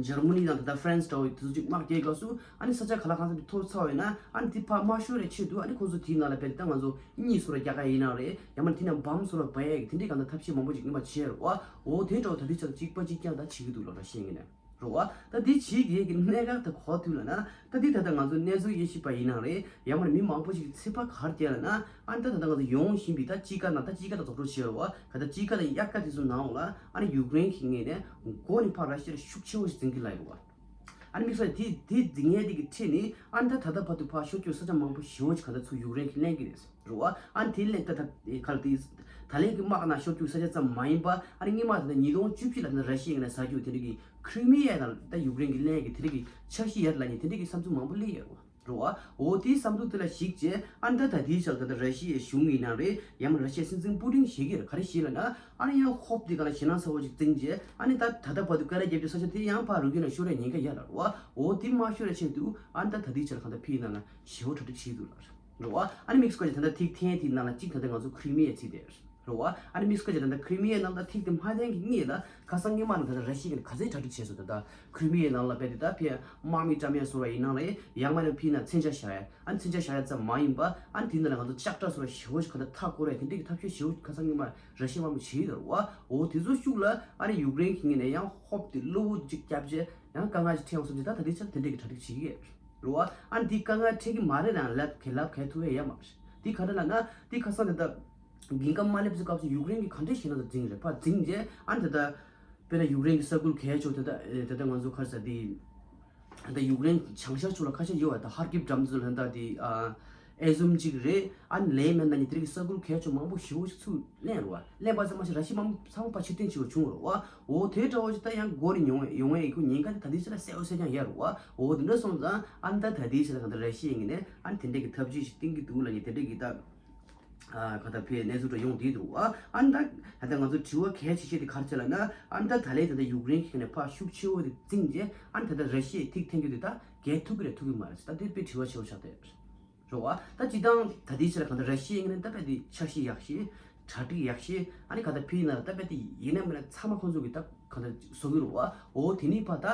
འཇར་མ་ནི་དང་ད་ལྟ་ཧྥ་རན་སི་འདྲ་བོ་དེ་ཚོ་གཅིག་དམག་རྒྱག་སྐབས་སུ་ཨ་ནི་ས་ཆ་ག་ལ་གང་འཚམ་ཅིག་ཐོབ་ཚར་བ་ཡིན་ན་ཨ་ནི་དེ་ཕར་དམའ་ཤོས་རེ་ཆེད་དུ་ཨ་ནི་ཁོང་ཚོ་དེའི་ནང་ལ་དཔེར་ན་ད་ང་ཚོ་གཉིས་སུ་ར་རྒྱག་ག་ཡིན་ན་རེད། ཡང་མ་དེ་ནས་བམ་སུ་ར་འབར་ཡ་གི་དེ་འདྲའི་གང་ལྟར་ཐབས་ཤེས་མང་པོ་ཅིག་སྔོན་མ་བྱས་རོགས་བ། འོ་དེ་འདྲ་བོ་ད་དུས་ཚོད་གཅིག་པ་གཅིག་རྐྱང་ད་བྱེད་ཀྱི་འདུག་ལབ་ར་ཤེས་ངེས་ནས། རེད་བ། ད་འདི་བྱེད་ཀྱི་ཡས་ཀྱི་གནད་འགག་དེ་གོ་དུས་ལ་ན། ད་འདི་ད་ལྟ་ང་ཚོ་གནས་ཚུལ་དབྱེ་ཞིབ་པ་ཡིན་ན་རེད། ཡང་མ་མི་མང་པོ་ཞིག་གི་ཚོད་དཔག་ག་རེ་བྱས་ལ་ན། ཨ་ནི་ད་ད་ལྟ་ང་ཚོ་ཡོང་བཞིན་པའི་ད་དཔྱིད་ཀ་ནང་ད་དཔྱིད་ཀ་ད་རྫོགས་འགྲོ་བྱས་རེད་བ། ག་ད་དཔྱིད་ཀ་ལ་དབྱར་ཁ་དེ་ཚོ་ནང་ལ་ཨ་ནི་ཡུཀ་རེན་གྱི་ངོས་ནས་མགོ་ནས་ཕར་ར་ཤི་ཡ་ལ་ཤུགས་ཆེ་བོ་ཞིག་འཛིང་གི་ལ་ཡོད་བ། ཨ་ནི་དམིགས་བསལ་དེ་དེ་འཛིང་ཡས་དེ་གི་ཁྲིད་ནི་ཨ་ནི་ད་ད་ལྟ་བར་དུ་ཕར་ཤོར་རྒྱུ་ས་ཆ་མང་པོ་ཞེ་བོ་ཞིག་ག་ད་ཚུར་ཡུཀ་རེན་གྱི་ལེན་གི་རེད། རེད་བ། ཨ་ནི་དེ་ལས་ད་ད་ག་ལ་དེ་ད་ལན་གྱི་དམག་ནང་ཤོར་རྒྱུ་ས་ཆ་ཙམ་མ་ཡིན་པ་ཨ་ནི་སྔོན་མ་ད་ལྟ་ཉིས་སྟོང་བཅུ་བཞི་ལ་ད་ལྟ་ར་ཤི་ཡའི་ངོས་ནས་ཟ་རྒྱུ་དེ་འདྲ་གི་ཁྲི་མི་ཡ་དང་ད་ཡུཀ་རེན་གྱི་ལེན་གྱི་དེ་འདྲ་གི་འཆར་གཞི་ཡོད་ལབ་ནི་དེ་འདྲ་གི་བསམ་ཚུལ་མང་པོ་སླེབས་ཡོད་རེད་བ། རེད་བ། འོ་དེའི་བསམ་ཚུལ་དེ་ལ་གཞིགས་བྱས་ཨ་ནི་ད་ད་དེའི་ཆར་ད་ལྟ་ར་ཤི་ཡའི་གཞུང་ཡིན་ན་རེད། ཡང་མ་ར་ཤི་ཡའི་སྲིད་འཛིན་པུ་ཏིན་ཞིག་གིས་ག་རེ་བཤད་ལབ་ན། ཨ་ནི་ཡང་ཧོབ་དེ་ག་ལ་ཞེད་སྣང་ཚ་བོ་ཅིག་བཏང་རྗེས་ཨ་ནི་ད་ད་ལྟ་བར་དུ་ཀ་ར་རྒྱབ་ཀྱི་ས་ཆ་དེ་ཡང་ཕར་རུ་རྒྱུ་ན་ཤོར་བའི་ཉེན་ཁ་ཡོད་ལ་རེད་བ། འོ་དེ་མ་ཤོར་བའི་ཆེད་དུ་ཨ་ནི་ད་ད་ལྟའི་ཆར་གང་ལྟར་ཕྱིའི་ནང་ལ་ཞེ་བོ་གྲ་སྒྲིག་བྱེད་འདུག་ལ་རེད་བ། ཨ་ནི་དམིགས་སུ་བཀར་ཏེ་ད་ལྟ་ཐིག་འཐེན་དེའི་ནང་ལ་གཅིག་ད་ལྟ་ང་ཚོ་ཁྲི་མི་ཡའི་ཚིག་དེ་རེད་བ། ཨ་ནི་དམིགས་སུ་བཀར་ཏེ་ད་ལྟ་ཁྲི་མི་ཡའི་ནང་ལ་ཐིག་དེ་མ་འཐེན་གི་གཉིས་ལ་ཁ་སང་སྔོན་མ་ནང་ད་ལྟ་ར་ཤི་ཡ་གིས་ག་ཚད་གྲ་སྒྲིག་བྱས་སོང་། ད་ལྟ་ཁྲི་མི་ཡའི་ནང་ལ་དཔེ་དེ་ད་ཕར་དམག་མི་བཀྲམ་ཡས་བཟོ་བ་ཡིན་ནའང་རེད། ཡང་མ་ནི་ཕྱིའི་ནང་མཚོན་ཆ་བཞག་ཡས། ཨ་ནི་མཚོན་ཆ་བཞག་ཡ་ཙམ་མ་ཡིན་པ། ཨ་ནི་དེའི་ནང་ལ་ང་ཚོ་ལྕགས་དྲ་སོགས་ཞེ་བོ་ཞིག་ག་ད་མཐའ་བསྐོར་ཡ་དེ་འདྲའི་གི་ཐབས་ཤེས་ཞེ་བོ་ཁ་སང་སྔོན་མ་ར་ཤི་ཡ་དམག་མི་བྱས་ཡོད་རེད་བ། འོ་དེ་ཚོ་ཤུགས་ལ་ཨ་ནི་ཡུཀ་རེན་གྱི་ངོས་ནས་ཡང་ཧོབ་དེ་གློ་བུར་ཅིག་བརྒྱབ་རྗེས་ཡང་དཀའ་ངལ་ཞིག་འཕྲད་ཡོང་བསམ་གྱི་ད་ད་དེ་ཆར་དེ་འདྲའི་གི་གྲ་སྒྲིག་བྱེད་ཀྱི་ཡོད་རེད་བ། ཨ་ནི་དེ་དཀའ་ངལ་འཕྲད་ཀྱི་མ་རེད་ན་ལབ་གལ་ལབ་གལ་ཐུབ་ཡ་ཡོད་མ་རེད། དེ་ག་རེ་ལབ་ན་དེ་ཁ་སང་དེ་ད་འགན་ཁག་མ་སླེབས་ཚེ་སྐབས་སུ་ཡུཀ་རེན་གྱི་ག་འདྲའི་ཞེད་སྣང་དང་འཛིང་རེད་ཕར་འཛིང་རྗེས་ཨ་ནི་དེ་ད། དཔེར་ན་ཡུཀ་རེན་གྱི་ས་ཁུལ་གལ་ཆེ་བ་དེ་དག་དེ་དག་ང་ཚོ་ག་རེ་ཟེར་དེ། ད་ཡུཀ་རེན་བྱང་ཤར་ཕྱོགས་ལ་ཁ་ཤས་ཡོད་པ་ད་ཧར་ཀིབ་འགྲམ་ཚོ་ལ་ད་དེ་ཨ། ཨེ་ཟུམ་ཅིག་རེད། ཨ་ནི་ལེ་མན་ན་ནི་དེ་རིགས་ས་ཁུལ་གལ་ཆེ་མང་པོ་ཞེ་པོ་ཅིག་ཚུར་ལེན་རོ་བ། ལེན་པ་ཙམ་མ་ཞིག་ར་ཤི་མང་པོ་ཚང་མ་ཕར་ཕྱིར་འཐེན་བྱེད་དགོས་བྱུང་རོ་བ། འོ་དེ་འདྲ་བོ་ཅིག་ད་ཡང་འགོ་ནས་ཡོང་ཡོང་ཡ་ཡི་ཁུ་ཉེན་ཁ་དེ་ད་དེ་ཚོ་ལ་གསལ་པོ་གསལ་རྐྱང་ཡོད་རོ་བ། འོ་དེ་འདྲ་སོང་ཙང་ཨ་ནི་ད་ད་དེ་ཚོ་ལ་གང་ལྟར་ར་ཤི་ཡ་ངོས་ནས་ཨ་ནི་དེ་འདྲས་ཀྱི་ཐབས་ཇུས་ཤིག་བཏིང་གི་འདུག་ལབ་ནས་དེ་འདྲས་ཀྱི་ད། ཨ་གང་ལྟར་ཕའི་གནས་ཚུལ་འདྲ་ཡོང་བསྡད་འདུག་ཨ་ཨ་ནི་ད་ད་ལྟ་ང་ཚོ་དྲི་བ་གལ་ཆེ་ཤོས་དེ་ག་རེ་བྱས་ལབ་ན། ཨ་ནི་ད་ད་ལན་ད་ལྟ་ཡུཀ་རེན་གྱི་ནས་ཕར་ཤུགས་ཆེ་བོ་དེ་བརྫིས་རྗེས་ཨ་ནི་ད་ལྟ་ར་ཤི་ཡའི་ཐིག་འཐེན་རྒྱུ་དེ་ད་རྒྱལ་ཐུབ་ཀྱི་རེད་ཐུབ་ཀྱི་མ་རེད་ཟེར། ད་དེ་དཔེ་དྲི་བ་ཆེ་བོ་ཆགས་བསྡད་རེད་བ། ད་སྤྱིར་བཏང་ད་ལྟའི་ཆ་ལ་གང་ལྟར་ར་ཤི་ཡའི་ངོས་ནས་ད་དཔེ་དེ་འཆར་གཞི་ཡག་ཤོས། གྲ་སྒྲིག་ཡག་ཤོས། ཨ་ནི་གང་ལྟར་ཕའི་ནང་ལ་ད་དཔེ་དེ་ཡིན་ན་མིན་ན་ཚང་མ་ཁོང་ཚོ་གི་ད་གང་ལྟར་བཟོ་གི་རེད་བ། འོ་དེ་ནས་ཕར་ད་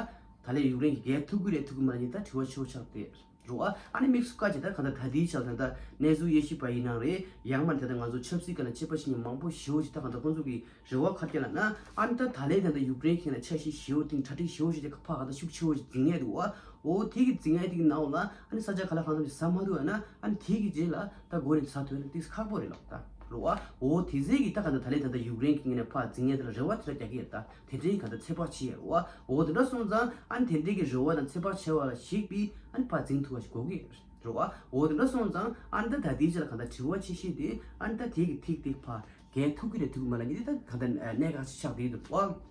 ད་ལན་ཡུཀ་རེན་གྱི་རྒྱལ་ཐུབ་ཀྱི་རེད་ཐུབ་ཀྱི་མ་རེད་ད་དྲི་བ་ཆེ་བོ་ཆགས་བསྡད་རེད་བ། ཨ་ནི་དམིགས་སུ་བཀར་བྱས་ད་གང་ལྟར་ད་ལྟའི་ཆ་ལ་ད་ལྟ་གནས་ཚུལ་དབྱེ་ཞིབ་པ་ཡིན་ནའང་རེད། ཡང་མིན་ད་ལྟ་ང་ཚོ་ཆབ་སྲིད་སྒང་ལ་དཔྱད་པ་བྱེད་མཁན་མང་པོ་ཞེ་པོ་ཅིག་ད་གང་ལྟར་ཁོང་ཚོ་གི་རེ་བ་ག་རེ་ལབ་ན། ཨ་ནི་ད་ད་ལན་ད་ལྟ་ཡུཀ་རེན་གྱི་ནང་འཆར་གཞི་ཞེ་པོ་དེ་གྲ་སྒྲིག་ཞེ་པོ་ཞིག་དེ་ཕར་གང་ལྟར་ཤུགས་ཆེ་བོ་ཞིག་འཛིང་ཡས་འདུག་བ། འོ་དེ་གི་འཛིང་ཡས་དེ་གི་ནང་ལ་ཨ་ནི་ས་ཆ་ག་ལ་གང་འཚམ་ཞིག་ཟ་མ་ཐུབ་ཡ་ན་ཨ་ནི་དེ་གི་རྗེས་ལ་ད་འགོ་ནས་ཟ་ཐུབ་ཡ་ན་ཏིག་ཁག་པོ་རེད་ལབ་ད་རེད་བ། འོ་དེ་ཚོ་གི་ད་གང་ལྟར་ད་ལན་ད་ལྟ་ཡུཀ་རེན་གྱི་ངོས་ནས་ཕར་འཛིང་ཡས་དེ་ལ་རེ་བ་དེ་འདྲ་རྒྱག་གི་ཡོད་ད། དེ་འདྲའི་གང་ལྟར་ཚོད་དཔག་བྱེད་ཡ་རེད་བ། འོ་དེ་འདྲ་སོང་ཙང་ཨ་ནི་དེ་འདྲའི་གི་རེ་བ་དང་ཚོད་དཔག་བྱས་པ་ལ་གཞིགས་པའི་ཨ་ནི་ཕར་འཛིང་ཐུབ་པ་ཞིག་དགོས་ཀྱི་རེད་བ། འོ་དེ་འདྲ་སོང་ཙང་ཨ་ནི་ད་ད་ལྟའི་ཆ་ལ་གང་ལྟར་དྲི་བ་ཆེ་ཤོས་དེ་ཨ་ནི་ད་དེ་གི་ཐིག་དེ་ཕར་རྒྱལ་ཐུབ་ཀྱི་རེད་ཐུབ་ཀྱི་མ་རེད་ལབ་ཀྱི་དེ་ད་གང་ལྟར་གནད་འགག་ཅིག་ཆགས་བསྡད་འདུག་བ།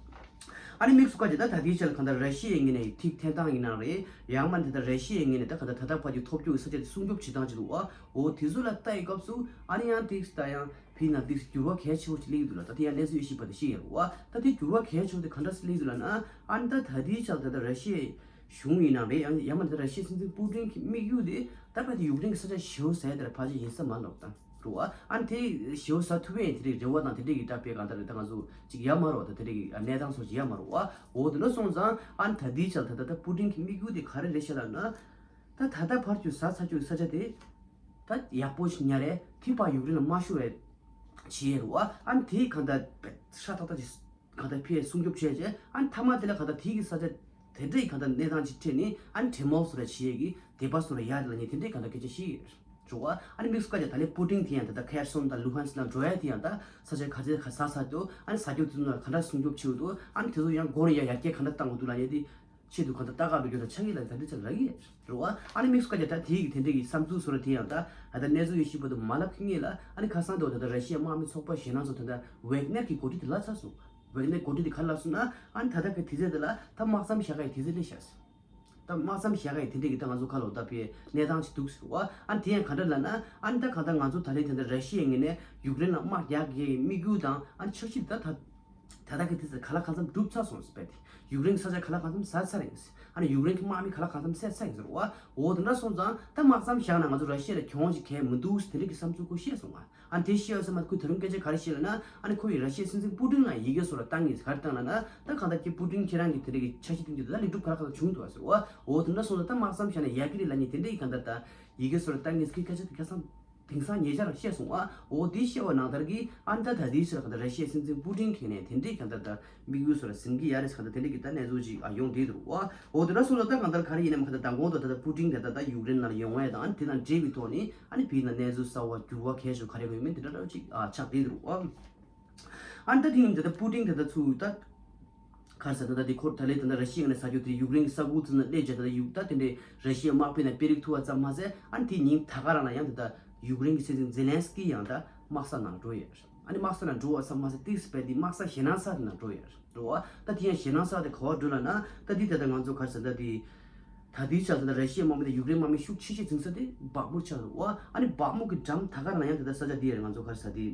ཨ་ནི་དམིགས་སུ་བཀར་བྱས་ད་ད་ལྟའི་ཆ་ལ་གང་ལྟར་ར་ཤི་ཡའི་ངོས་ནས་ཐིག་འཐེན་སྟངས་ཡིན་ནའང་རེད། ཡང་མིན་ད་ལྟ་ར་ཤི་ཡའི་ངོས་ནས་ད་གང་ལྟར་ད་ལྟ་བར་གྱི་ཐོབ་སྐྱོ་གི་ས་ཆ་དེ་སྲུང་སྐྱོབ་བྱེད་སྟངས་ཅིག་འདུག་བ། འོ་དེ་ཚོ་ལ་ལྟ་ཡི་སྐབས་སུ་ཨ་ནི་ཡང་ཏིག་ད་ཡང་ཕའི་ནང་ཏིག་འགྱུར་བ་གལ་ཆེ་བོ་ཅིག་སླེབས་ཀྱི་འདུག་ལ། ད་དེ་ཡང་གནས་ཚུལ་དབྱེ་ཞིབ་པ་དེ་ཤེས་ཡོད་རེད་བ། ད་དེ་འགྱུར་བ་གལ་ཆེ་བོ་དེ་ག་འདྲ་སེ་སླེབས་ཀྱི་འདུག་ལབ་ན། ཨ་ནི་ད་ད་ལྟའི་ཆ་ལ་ད་ལྟ་ར་ཤི་ཡའི་གཞུང་ཡིན་ནའང་རེད། ཡང་ཡང་མིན་ད་ལྟ་ར་ཤི་ཡའི་སྲིད་འཛིན་པུ་ཏིན་གྱི་དམིགས་ཡུལ་དེ་ད་ཕ་དེ་ཡུཀ་རེན་གྱི་ས་ཆ་ཞེ་པོ་ཟ་ཡ་དེ་ལ་ཕལ་ཆེར་ཡིན་ས་མ་རེད་ལབ་ད་རེད་བ། ཨ་ནི་དེ་ཞེ་པོ་ཟ་ཐུབ་ཡས་དེ་རིགས་རེ་བ་དང་དེ་འདྲས་ཀྱི་ད་ཕའི་གང་ལྟར་ད་ང་ཚོ་ཅིག་ཡ་མ་རེད་བ། ད་དེ་འདྲས་ཀྱི་གནས་སྟངས་སོགས་ཅིག་ཡ་མ་རེད་བ། འོ་དེ་འདྲ་སོང་ཙང་ཨ་ནི་ད་ལྟའི་ཆ་ལ་ད་ད་ད་པུ་ཏིན་གྱི་དམིགས་ཡུལ་དེ་ག་རེ་རེད་ཤག་ལབ་ན། ད་ད་ལྟ་བར་གྱི་ཟ་ཚར་རྒྱུ་ས་ཆ་དེ་ད་ཡག་པོ་ཞིག་ཉར་རེད། ཐིག་ཕར་ཡུཀ་རེན་ལ་མ་ཤོར་བའི་བྱེད་ཡས་རེད་བ། ཨ་ནི་དེའི་གང་ལྟར་ཧྲ་ཐག་ཐག་ཅིག་གང་ལྟར་ཕའི་སྲུང་སྐྱོབ་བྱས་རྗེས་ཨ་ནི་མཐའ་མ་དེ་ལ་གང་ལྟར་དེའི་གི་ས་ཆ་དེ་འདྲའི་གང་ལྟར་གནས་སྟངས་ཅིག་འཕྲད་ནས་ཨ་ནི་གྲོས་མོལ་སོགས་ར་བྱེད་ཡས་ཀྱི་དད་པ་སོགས་ར་ཡར་ལ་ནས་དེ་འདྲའི་གང་ལྟར་སྐད་ཆ་བཤད་ཡོད་རེད་བ། ཨ་ནི་དམིགས་སུ་བཀར་ཏེ་ད་ལན་པུ་ཏིན་དེ་ཡང་ད་ལྟ་ཁེར་སོན་དང་ལུ་ཧན་སི་ལ་འགྲོ་ཡ་དེ་ཡང་ད་ས་ཆ་ག་ཚོད་ག་ཟ་ས་འདུག་ཨ་ནི་ཟ་རྒྱུ་དེ་ཚོ་ལ་ག་འདྲ་སྲུང་སྐྱོབ་བྱེད་འདུག་ཨ་ནི་དེ་ཚོ་ཡང་འགོ་ནས་ཡང་ཡར་རྒྱས་ག་འདྲ་བཏང་དགོས་འདུག་ལབ་ཡ་དེ། ཆེད་དུ་གང་ལྟར་ལྟ་ག་བའི་རྒྱུ་དང་ཆ་ཡིག་ལ་ད་འདི་ཚོ་རག་གི་རེད་བ། ཨ་ནི་དམིགས་སུ་བཀར་ཏེ་ད་དེའི་གི་དེ་འདྲའི་གི་བསམ་ཚུལ་བཟོ་འདྲ་དེ་ཡང་ད་ད་ལྟ་གནས་ཚུལ་ཡོད་ཤེས་པ་དུ་མ་ལབ་ཁི་ངེས་ལ། ཨ་ནི་ཁ་སང་དུ་ད་ལྟ་ར་ཤི་ཡའི་དམག་མི་ཚོགས་པ་གཞན་དང་ཚོ་ད་ལྟ་ཝེག་ནེར་གི་འགོ་ཁྲིད་དེ་ལ་ཚར་སོང་། ཝེག་ནེར་འགོ་ཁྲིད་དེ་ག་ལ་སོང་ན་ཨ་ནི་ད་ལྟ་གི་དུས་ཚོད་དེ་ལ་ད་དམག་མཚམས་བཞག་ག་ཡི་དུས་ཚོད་སླེབས་ཤག་ད་དམག་མཚམས་བཞག་ག་ཡི་དེ་འདྲའི་གི་ད་ང་ཚོ་ཁ་ལོ་ད་པའི་གནས་སྟངས་ཅིག་འདུག་ཟེར་བ། ཨ་ནི་དེ་ཡང་ག་འདྲ་ལབ་ན། ཨ་ནི་ད་གང་ལྟར་ང་ཚོ་ད་ལན་དེ་འདྲ་ར་ཤི་ཡའི་ངོས་ནས་ཡུཀ་རེན་ལ་དམག་རྒྱག་གི་དམིགས་ཡུལ་དང་ཨ་ནི་འཆར་གཞི་དེ་ད་ད། ད་ལྟ་གི་དུས་ཚོད་ག་ལ་གང་འཚམ་འགྲུབ་ཚར་སོང་ཟེར་བས་ཏེ། ཡུཀ་རེན་གྱི་ས་ཆ་ག་ལ་གང་འཚམ་ཟ་ཚར་ཡིན་ཟེར། ཨ་ནི་ཡུཀ་རེན་གྱི་དམག་མི་ག་ལ་གང་འཚམ་བསད་ཚར་ཡིན་ཟེར་བ། འོ་དེ་འདྲ་སོང་ཙང་ད་དམག་མཚམས་བཞག་ན་ང་ཚོ་ར་ཤི་ཡ་ལ་གྱོང་ཅིག་གལ་མི་འདུག་ཟེར་དེ་འདྲ་གི་བསམ་ཚུལ་ཁོ་བཤད་སོང་ང་། ཨ་ནི་དེ་བཤད་ཡོད་ས་མ་ཁོས་ད་རུང་སྐད་ཆ་ག་རེ་བཤད་ལབ་ན། ཨ་ནི་ཁོ་ཡིས་ར་ཤི་ཡའི་སྲིད་འཛིན་པུ་ཏིན་ལ་ཡི་གེ་སོགས་ལ་བཏང་ཡིན་ཟེར། ག་རེ་བཏང་ལབ་ན། ད་གང་ལྟར་ཁྱེད་པུ་ཏིན་ཁྱེད་རང་གི་དེ་འདྲ་གི་འཆར་གཞི་བཏིང་རྒྱུ་དེ་ད་ལེགས་གྲུབ་ག་ལ་གང་འཚམ་བྱུང་འདུག་ཟེར་བ། འོ་དེ་འདྲ་སོང་ཙང་ད་དམག་མཚམས་བཞག་ན་ཡག་གི་རེད་ལབ་མཁན་དེ་འདྲ་གི་གང་ལྟར་ད་ཡི་གེ་སོགས་ལ་བཏང་ཡིན་ཟེར་གི་སྐད་ཆ་དེ་ཁ་སང་། དེང་སང་ཉེ་ཆར་བཤད་སོང་ཨ། འོ་དེ་བཤད་པ་ནང་ལྟར་གྱི་ཨ་ནི་ད་ད་ལྟའི་ཆར་གང་ལྟར་ར་ཤི་ཡའི་སྲིད་འཛིན་པུ་ཏིན་གྱིས་ནས་དེ་འདྲའི་གང་ལྟར་ད་དམིགས་ཡུལ་སོགས་ལ་ཟིན་གྱི་ཡ་རེད་ཟེར། གང་ལྟར་དེ་འདྲའི་གི་ད་གནས་ཚུལ་ཅིག་ཨ་ཡོང་བསྡད་འདུག་ཨ། འོ་དེ་འདྲ་སོང་ཙང་ད་གང་ལྟར་ག་རེ་ཡིན་ནའང་གང་ལྟར་མདང་དགོང་དུ་ད་ལྟ་པུ་ཏིན་དེ་ད་ལྟ་ཡུཀ་རེན་ནང་ལ་ཡོང་བ་དང་ཨ་ནི་དེ་དང་འབྲེལ་བའི་ཐོག་ནས་ཨ་ནི་བོད་ནང་གནས་ཚུལ་གསར་བ་འགྱུར་བ་གལ་ཆེ་ག་རེ་ཡོད་མེད་དེ་འདྲ་འདྲ་ཅིག་ཨ་ཆགས་བསྡད་འདུག་ཨ། ཨ་ནི་ད་དེ་ཡིན་ད་ལྟ་པུ་ཏིན་དེ་ད་ཚུར་ད། ག་རེ་ཟེར་ད་ལྟ་དེ་ཁོ་ད་ལན་ད་ལྟ་ར་ཤི་ཡ་ནས་ཟ་རྒྱུ་དེ་ཡུཀ་རེན་གྱི་ས་ཁུལ་ཚོ་ནང་སླེབས་བྱས་ད་ལྟ་ཡུཀ་ད་དེ་འདྲའི་ར་ཤི་ཡའི་དམག་དཔོན་ནང་སྤེལ་རེས་ཐུབ་པ་ཙམ་མ་ཟད་ཨ་ནི་དེའི་ཉིན་ད་ག་རང་ལ་ཡང་ད་ལྟ་ཡུཀ་རེན་གྱི་སྲིད་འཛིན་ཛེ་ལན་སི་ཀི་ཡང་ད་དམག་ས་ནང་འགྲོ་ཡོད། ཨ་ནི་དམག་ས་ནང་འགྲོ་བ་ཙམ་མ་ཟད་ཏིག་སི་པའི་དེ་དམག་ས་ཞེད་སྣང་ས་དེ་ནང་འགྲོ་ཡོད་འགྲོ་བ། ད་དེ་ཡང་ཞེད་སྣང་ས་དེ་ག་བ་འགྲོ་ལབ་ན་ད་དེ་ད་ལྟ་ང་ཚོ་ག་རེ་ཟེར་ད་དེ་ད་དེའི་ཆ་ད་ལྟ་ར་ཤི་ཡའི་དམག་མི་དང་ཡུཀ་རེན་དམག་མི་ཤུགས་ཆེ་ཤོས་འཛིང་ས་དེ་སྦག་མུ་ཆགས་འདུག་བ། ཨ་ནི་སྦག་མུ་གི་འགྲམ་ད་ག་རང་ལ་ཡང་ད་ལྟ་ས་ཆ་དེ་ཡང་ང་ཚོ་ག་རེ་ཟེར་དེ།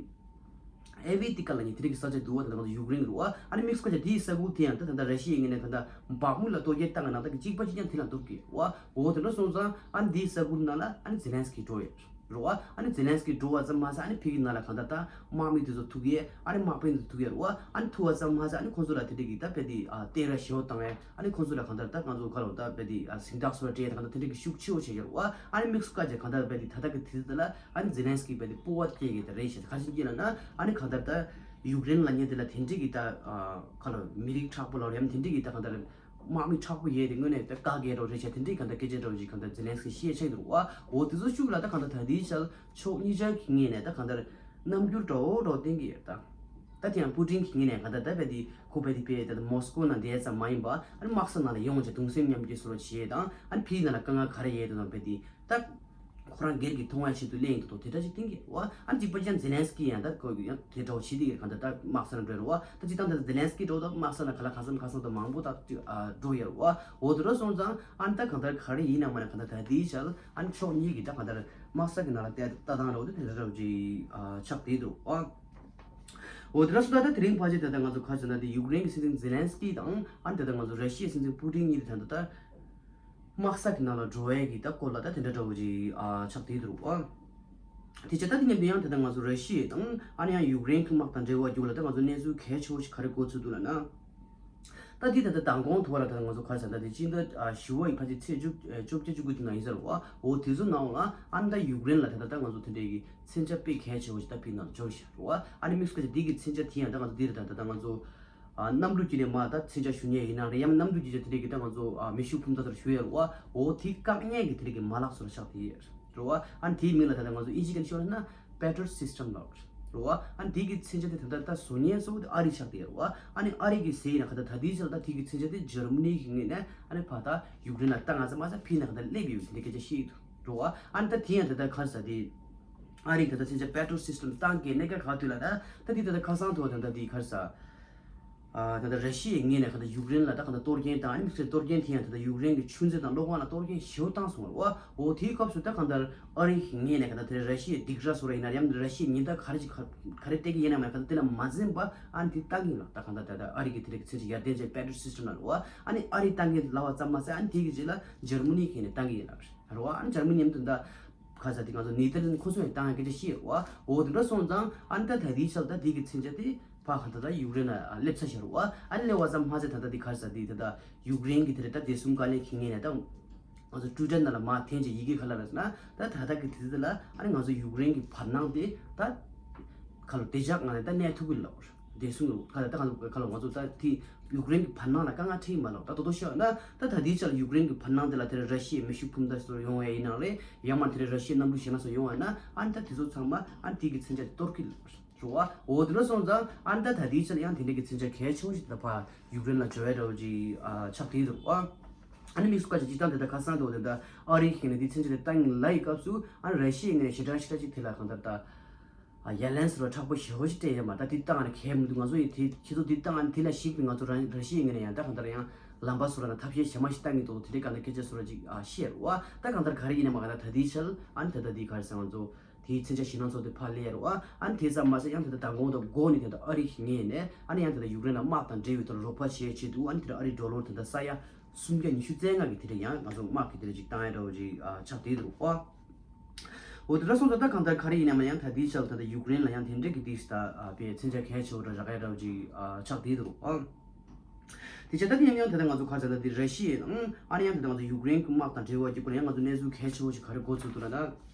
ཨེ་ཝི་ཏི་ཀ་ལབ་མཁན་དེ་འདྲ་གི་ས་ཆ་འདུག་བ། དེ་ནང་ང་ཚོ་ཡུཀ་རེན་རེད་བ། ཨ་ནི་དམིགས་སུ་བཀར་བྱས་དེའི་ས་ཁུལ་དེ་ཡང་ད་ད་ལྟ་ར་ཤི་ཡའི་ངོས་ནས་ད་ལྟ་སྦག་མུ་ལ་གཏོར་རྒོལ་བཏང་བའི་ནང་ད་གཅིག་པ་གཅིག་རྐྱང་དེ་ལ་གཏོར་གི་བ། འོ་དེ་འདྲ་སོང་ཙང་ཨ་ནི་དེའི་ས་ཁུལ་ནང་ལ་ཨ་ནི་ཛེ་ལན་སི་ཀི་འགྲོ་ཡོད་རེད་བ། ཨ་ནི་ཛེ་ལན་སི་ཀི་འགྲོ་བ་ཙམ་མ་ཟད་ཨ་ནི་ཕ་གི་ནང་ལ་གང་ལྟར་ད་དམག་མི་དེ་ཚོ་ཐུག་ཡས། ཨ་ནི་དམག་དཔོན་དེ་ཚོ་ཐུག་ཡས་རེད་བ། ཨ་ནི་ཐུག་པ་ཙམ་མ་ཟད་ཨ་ནི་ཁོང་ཚོ་ལ་དེ་འདྲ་གི་ད་དཔེ་དེ་ཨ་སྟེར་ར་ཞེ་པོ་བཏང་ཡས། ཨ་ནི་ཁོང་ཚོ་ལ་གང་ལྟར་ད་ང་ཚོ་ག་ལ་ད་དཔེ་དེ་ཨ་སྦྱིན་བདག་སོགས་ལ་སྤྲད་ཡས་ད་གང་ལྟར་དེ་འདྲ་གི་ཤུགས་ཆེ་བོ་བྱས་ཡོད་རེད་བ། ཨ་ནི་དམིགས་སུ་བཀར་བྱས་གང་ལྟར་དཔེ་དེ་ད་ལྟ་གི་དུས་ཚོད་ལ་ཨ་ནི་ཛེ་ལན་སི་ཀི་དཔེ་དེ་སྤོབས་པ་སྐྱེ་གི་ད་རེད་ཞེས་ག་རེ་བྱས་ལབ་ན། ཨ་ནི་གང་ལྟར་ད་ཡུཀ་རེན་ལབ་མཁན་དེ་ལ་དེ་འདྲ་གི་ད་ཨ་ག་ལ་མི་རིགས་མཁྲེགས་པོ་ལབ་རེད། ཡང་དེ་འདྲ་གི་ད་གང་ལྟར་དམག་མི་མཁྲེགས་པོ་ཡས་དེ་དངོས་གནས་ད་བཀག་གི་རོགས་རེད་ཤག་དེ་འདྲའི་གང་ལྟར་སྐད་ཆ་འདྲ་བོ་ཞིག་གང་ལྟར་ཛེ་ལན་སི་ཀི་བཤད་ཆགས་འདུག་བ། འོ་དེ་ཚོ་ཤུགས་ལ་ད་གང་ལྟར་ད་ལྟའི་ཆར་ཕྱོགས་གཉིས་ཆར་གྱི་ངོས་ནས་ད་གང་ལྟར་རྣམ་འགྱུར་འདྲ་བོ་འདྲ་བོ་བསྟན་གྱི་ཡོད་ད། ད་དེ་ཡང་པུ་ཏིན་གྱི་ངོས་ནས་གང་ལྟར་ད་དཔེ་དེ་ཁོ་དཔེ་དེ་དཔེ་ད་མོ་སི་ཀོ་ནང་བསྡད་ཙམ་མ་ཡིན་པ་ཨ་ནི་དམག་ས་ནང་ལ་ཡོང་བྱས་གདུང་སེམས་མཉམ་སྐྱེད་བཟོ་རོགས་བྱེད་ཡས་དང་ཨ་ནི་ཕ་གི་ནང་ལ་དཀའ་ངལ་ག་རེ་ཡོད་དེ་དང་དཔེ་དེ་ད། ཁོ་རང་སྒེར་གྱི་མཐོང་བ་ཞིག་ཏུ་གླེང་འདུག་དོ་དེ་འདྲ་ཞིག་གཏིང་གི་བ། ཨ་ནི་གཅིག་པ་ཅན་ཛེ་ལན་སི་ཀི་ཡང་ད་ཁོ་ཡང་དེ་འདྲ་བ་བྱེད་དེ་ག་འདྲ་ད་དམག་ས་ན་འགྲོ་རུ་བ། ད་གཅིག་དང་དེ་ཛེ་ལན་སི་ཀི་འགྲོ་ད་དམག་ས་ན་ག་ལ་ག་ས་ན་ག་ས་ན་ད་མང་པོ་ད་འགྲོ་ཡ་རུ་བ། འོ་དེ་འདྲ་སོང་ཙང་ཨ་ནི་ད་ག་འདྲ་ག་རེ་ཡིན་ན་མ་ན་ག་འདྲ་ད་དེའི་ཆ་ཨ་ནི་ཕྱོགས་གཉིས་ཀྱི་ད་ག་འདྲ་དམག་ས་གི་ནང་ལ་ལྟ་ལྟ་སྟངས་རུ་དེ་འདྲ་རུ་ཅིག་ཆགས་བསྡད་འདུག་བ། འོ་དེ་འདྲ་སོང་ད་ད་དེ་རིང་ཕལ་ཆེར་ད་ལྟ་ང་ཚོ་ག་ཟེར་ན་དེ་ཡུཀ་རེན་གྱི་སྲིད་འཛིན་ཛེ་ལན་སི་ཀི་དང་ཨ་ནི་ད་ལྟ་ང་ཚོ་ར་ཤི་ཡའི་སྲིད་འཛིན་པུ་ཏིན་གཉིས་དེ་ད་ལྟ་ད། དམག་ས་གི་ནང་ལ་འགྲོ་བའི་གི་ད་སྐོར་ལ་ད་དེ་འདྲ་འདྲ་བོ་ཅིག་ཨ་ཆགས་བསྡད་འདུག་ཨ། དེ་བྱས་ད་དེ་མཉམ་དུ་ཡང་དེ་ད་ང་ཚོ་ར་ཤི་ཡ་དང་ཨ་ནི་ཡང་ཡུཀ་རེན་གྱི་དམག་དང་འབྲེལ་བ་རྒྱུག་ལ་ད་ང་ཚོ་གནས་ཚུལ་གལ་ཆེ་བོ་ཞིག་ག་རེ་གོ་ཚུལ་འདུག་ལ་ན། ད་དེ་ད་ད་མདང་དགོང་ཐོག་ལ་ད་ང་ཚོ་ག་རེ་ཟེར་ད་དེ་སྤྱི་ཟླ་ཨ་བཞི་པ་ཡི་ཕལ་ཆེར་ཚེས་བཅུ་བཅོ་བརྒྱད་བཅུ་དགུ་དེ་ན་ཡིན་ཟེར་བ། འོ་དེ་ཚོ་ནང་ལ་ཨ་ནི་ད་ཡུཀ་རེན་ལ་ད་ད་ད་ང་ཚོ་དེ་འདྲའི་གི་མཚོན་ཆ་དཔེ་གལ་ཆེ་བོ་ཞིག་ད་ཕུལ་ན་འབྱོར་ཤག་རུ་བ། ཨ་ནི་དམིགས་བསལ་གྱི་དེ་གི་མཚོན་ཆ་དེ་ཡང་ད་ང་ཚོ་དེ་རེད་ད་ད་ད་ང་ཚོ། ཨ་གནམ་གྲུ་གཅིག་ནས་མར་ད་མཚོན་ཆ་གཞུ་མཁན་ཡིན་ན་རེད། ཡང་ན་གནམ་གྲུ་གཅིག་ཅིག་དེ་རིགས་ཀྱི་ད་ང་ཚོ་ཨ་མེ་ཤུགས་འཕུར་མདའ་ཚོར་གཞུ་ཡ་རུ་བ། འོ་དེ་བཀག་ཉན་གྱི་དེ་རིགས་ཀྱི་མ་ལག་ཚོར་ཆགས་དེ་ཡོད་རུ་བ། ཨ་ནི་དེའི་མིང་ལ་ད་ལྟ་ང་ཚོ་ཨིན་ཇི་སྐད་ཤོད་ན་པེ་ཊྲིའོཊ་སིས་ཊེམ་ལབ་རུ་བ། ཨ་ནི་དེ་གི་མཚོན་ཆ་དེ་ད་ལྟ་ད་བཟོ་མཁན་གཙོ་བོ་དེ་ཨ་རི་ཆགས་དེ་ཡོད་རུ་བ། ཨ་ནི་ཨ་རི་གི་ཟེར་ཡིན་ན་ག་ད་ད་དེའི་ཆ་ལ་ད་དེ་གི་མཚོན་ཆ་དེ་འཇར་མ་ནི་གི་ངོས་ནས་ཨ་ནི་ཕར་ད་ཡུཀ་རེན་ལ་ད་ང་ཚ་མ་ཚ་ཕིན་ན་ག་ད་སླེབས་ཡོད་དེ་འདྲ་སྐད་ཆ་བཤད་ཡོད་རུ་བ། ཨ་ནི་ད་དེ་ཡང་ད་ལྟ་ག་རེ་ཟ་དེ། ཨ་རིས་ད་ལྟ་མཚོན་ཆ་པེ་ཊྲིའོཊ་སིས་ཊེམ་བཏང་གི་གནད་འགག་ག་དུས་ལ་ད་ད་འདི་ད་ལྟ་ཁ་སང་ཐོག་ད་ལྟ་འདི་ག་རེ་ཟ། ཨ་ད་ལྟ་ར་ཤི་ཡའི་ངོས་ནས་ག་ད་ཡུཀ་རེན་ལ་ད་ག་ད་གཏོར་སྐྱོན་བཏང་ཨ་ནི་མི་ཚེ་གཏོར་སྐྱོན་དེ་ཡང་ད་ལྟ་ཡུཀ་རེན་གྱི་ཆུ་མཛོད་དང་གློག་ཁང་ལ་གཏོར་སྐྱོན་ཞེ་པོ་བཏང་སོང་བ་རེད་བ། འོ་དེའི་སྐབས་སུ་ད་ག་ད་ཨ་རི་གི་ངོས་ནས་ག་ད་དེ་ར་ཤི་ཡའི་སྡིགས་ར་སོ་ར་ཡིན་ན་ཡང་ར་ཤི་ཡའི་ཉེན་བརྡ་ག་རེ་ཅིག་ག་རེ་སྤྲད་ཀྱི་ཡིན་ན་མ་ག་ད་དེ་ལ་མ་འཛེམས་པ་ཨ་ནི་དེ་བཏང་གི་ཡིན་ལ་ད་ག་ད་ད་ལྟ་ཨ་རི་གི་དེ་རིགས་མཚོན་ཆ་ཡར་ཐོན་བྱས་པེ་ཊྲིའོཊ་སིས་ཊེམ་ལ་རེད་བ། ཨ་ནི་ཨ་རིས་བཏང་གི་ལབ་པ་ཙམ་མ་ཟད་ཨ་ནི་དེ་གི་རྗེས་ལ་འཇར་མ་ནི་གི་ནས་བཏང་གི་ཡིན་ལ་རེད། རེད་བ། ཨ་ནི་འཇར་མ་ནི་མཉམ་དུ་ད་ག་ས་དེ་ང་ཚོ་ནེ་ཐར་ལན་ཁོ་ཚོ་ཡང་བཏང་ཡ་སྐད་ཆ་བཤད་རེད་བ། འོ་དེ་འདྲ་སོང་ཙང་ཨ་ནི་ད་ད་དེའི་ཆར་ད་དེ་གི་མཚོན་ཆ་དེ་ཕ་ག་ད་ད་ཡུཀ་རེན་ལ་སླེབས་ཚར་ཤག་རེད་བ། ཨ་ནི་སླེབས་པ་ཙམ་མ་ཟད་ད་ད་དེ་ག་ས་དེ་ད་ད་ཡུཀ་རེན་གི་དེ་རེད་ད་བདེ་སྲུང་བཀའ་བློན་གི་ངོས་ནས་ད་ང་ཚོ་ཊུ་ཝི་ཊར་ནང་ལ་མར་འཐེན་བྱས་ཡི་གེ་ག་ལ་རེད་ཟེར་ན་ད་ད་ལྟ་གི་དུས་ཚོད་ལ་ཨ་ནི་ང་ཚོ་ཡུཀ་རེན་གི་བར་སྣང་དེ་ད་ག་ལ་བདེ་འཇགས་ངང་ནས་ད་གནས་ཐུབ་གི་ལབ་རེད། བདེ་སྲུང་གི་ག་ལ་ད་ག་ལ་ག་ལ་ང་ཚོ་ད་དེ་ཡུཀ་རེན་གྱི་བར་སྣང་ལ་དཀའ་ངལ་འཕྲད་ཀྱི་མ་རེད། ད་དོ་དོ་ཤོད་ན་ད་ད་ལྟའི་ཆར་ཡུཀ་རེན་གྱི་བར་སྣང་དེ་ལ་དེར་ར་ཤི་ཡའི་མེ་ཤུགས་འཕུར་མདའ་སོགས་ཡོང་བ་ཡིན་ན་རེད། ཡང་མ་དེར་ར་ཤི་ཡའི་གནམ་གྲུ་གཞན་སྣ་ཚོགས་ཡོང་བ་ན་ཨ་ནི་ད་དེ་ཚོ་ཚང་མ་ཨ་ནི་དེ་གི་མཚོན་ཆ་དེ་གཏོར་གྱི་རེད་བ། འོ་དེ་འདྲ་སོང་ཙང་ཨ་ནི་ད་ད་ལྟའི་ཆར་ཡང་དེ་འདྲ་གི་མཚོན་ཆ་གལ་ཆེན་པོ་ཞིག་ད་ཕར་ཡུཀ་རེན་ལ་འབྱོར་བའི་འདྲ་བོ་ཅིག་ཨ་ཆགས་བསྡད་འདུག་བ། ཨ་ནི་དམིགས་སུ་བཀར་བྱས་སྤྱིར་བཏང་དེ་ད་ཁ་སང་དེ་འོ་དེ་ད་ཨ་རི་གི་ནས་དེ་མཚོན་ཆ་དེ་བཏང་གི་ལབ་ཡི་སྐབས་སུ་ཨ་ནི་ར་ཤི་ཡའི་ངོས་ནས་ཞེ་དྲག་ཞེ་དྲག་ཅིག་དེ་ལ་གང་ལྟར་ད། ཡ་ལན་སོ་ར་མཁྲེགས་པོ་ཞེ་པོ་ཞིག་སྤྲད་ཡོད་མ་རེད། ད་དེ་བཏང་ནས་གལ་མི་འདུག་ང་ཚོ་ཡིན་དེ་ཁྱེད་ཚོ་དེ་བཏང་ནས་དེ་ལ་གཞིགས་པའི་ང་ཚོ་རང་ར་ཤི་ཡའི་ངོས་ནས་ཡང་ད་གང་ལྟར་ཡང་ལམ་པ་སོ་ར་ནང་ཐབས་ཤེས་གཞན་མ་ཞིག་བཏང་གི་འདུག་དེ་འདྲའི་གང་ལྟར་སྐད་ཆ་སོ་ར་ཅིག་ཨ་བཤད་རེད་བ། ད་གང་ལྟར་ག་རེ་ཡིན་ན་མ་གང་ལྟར་ད་དེའི་ཆར་ཨ་ནི་ད་ལྟ་དེའི་ག་རེ་ཟེར་ང་ཚོ་དེའི་མཚོན་ཆ་ཞེད་སྣང་ཚོགས་དེ་ཕར་སླེབས་རེད་བ། ཨ་ནི་དེ་ཙམ་མ་ཟད་ཡང་ད་ལྟ་མདང་དགོང་དང་འགོ་ནས་ད་ལྟ་ཨ་རི་གི་ངོས་ནས་ཨ་ནི་ཡང་ད་ལྟ་ཡུཀ་རེན་ལ་དམག་དང་འབྲེལ་བའི་ཐོག་རོགས་པ་བྱེད་ཆེད་དུ་ཨ་ནི་དེ་འདྲ་ཨ་རི་ཌོ་ལར་ད་ལྟ་ས་ཡ་སུམ་བརྒྱ་ཉི་ཤུ་རྩ་ལྔ་གི་དེ་འདྲ་ཡང་ང་ཚོ་དམག་གི་དེ་འདྲ་ཅིག་བཏང་ཡ་འདྲ་བོ་ཅིག་ཨ་ཆགས་བསྡད་འདུག་བ། འོ་དེ་འདྲ་སོང་ཙང་ད་གང་ལྟར་ག་རེ་ཡིན་ནའང་ཡང་ད་ལྟའི་ཆར་ད་ལྟ་ཡུཀ་རེན་ལ་ཡང་དེ་འདྲ་གི་དེ་ད་ཨ་དཔེ་མཚོན་ཆ་གལ་ཆེ་བོ་འདྲ་རག་ཡ་འདྲ་བོ་ཅིག་ཨ་ཆགས་བསྡད་འདུག་ཨ། དེ་བྱས་ད་དེ་ཡང་ཡང་ད་ལྟ་ང་ཚོ་ག་རེ་ཟེར་ད་དེ་ར་ཤི་ཡའི་ཨང་ཨ་ནི་ཡང་ད་ལྟ་ང་ཚོ་ཡུཀ་རེན་གི་དམག་དང་འབྲེལ་བ་གི་སྐོར་ཡང་ང་ཚོ་གནས་ཚུལ་གལ་ཆེ་བོ་ཞིག་ག་རེ་གོ་ཚུལ་འདུག་ལ་ད།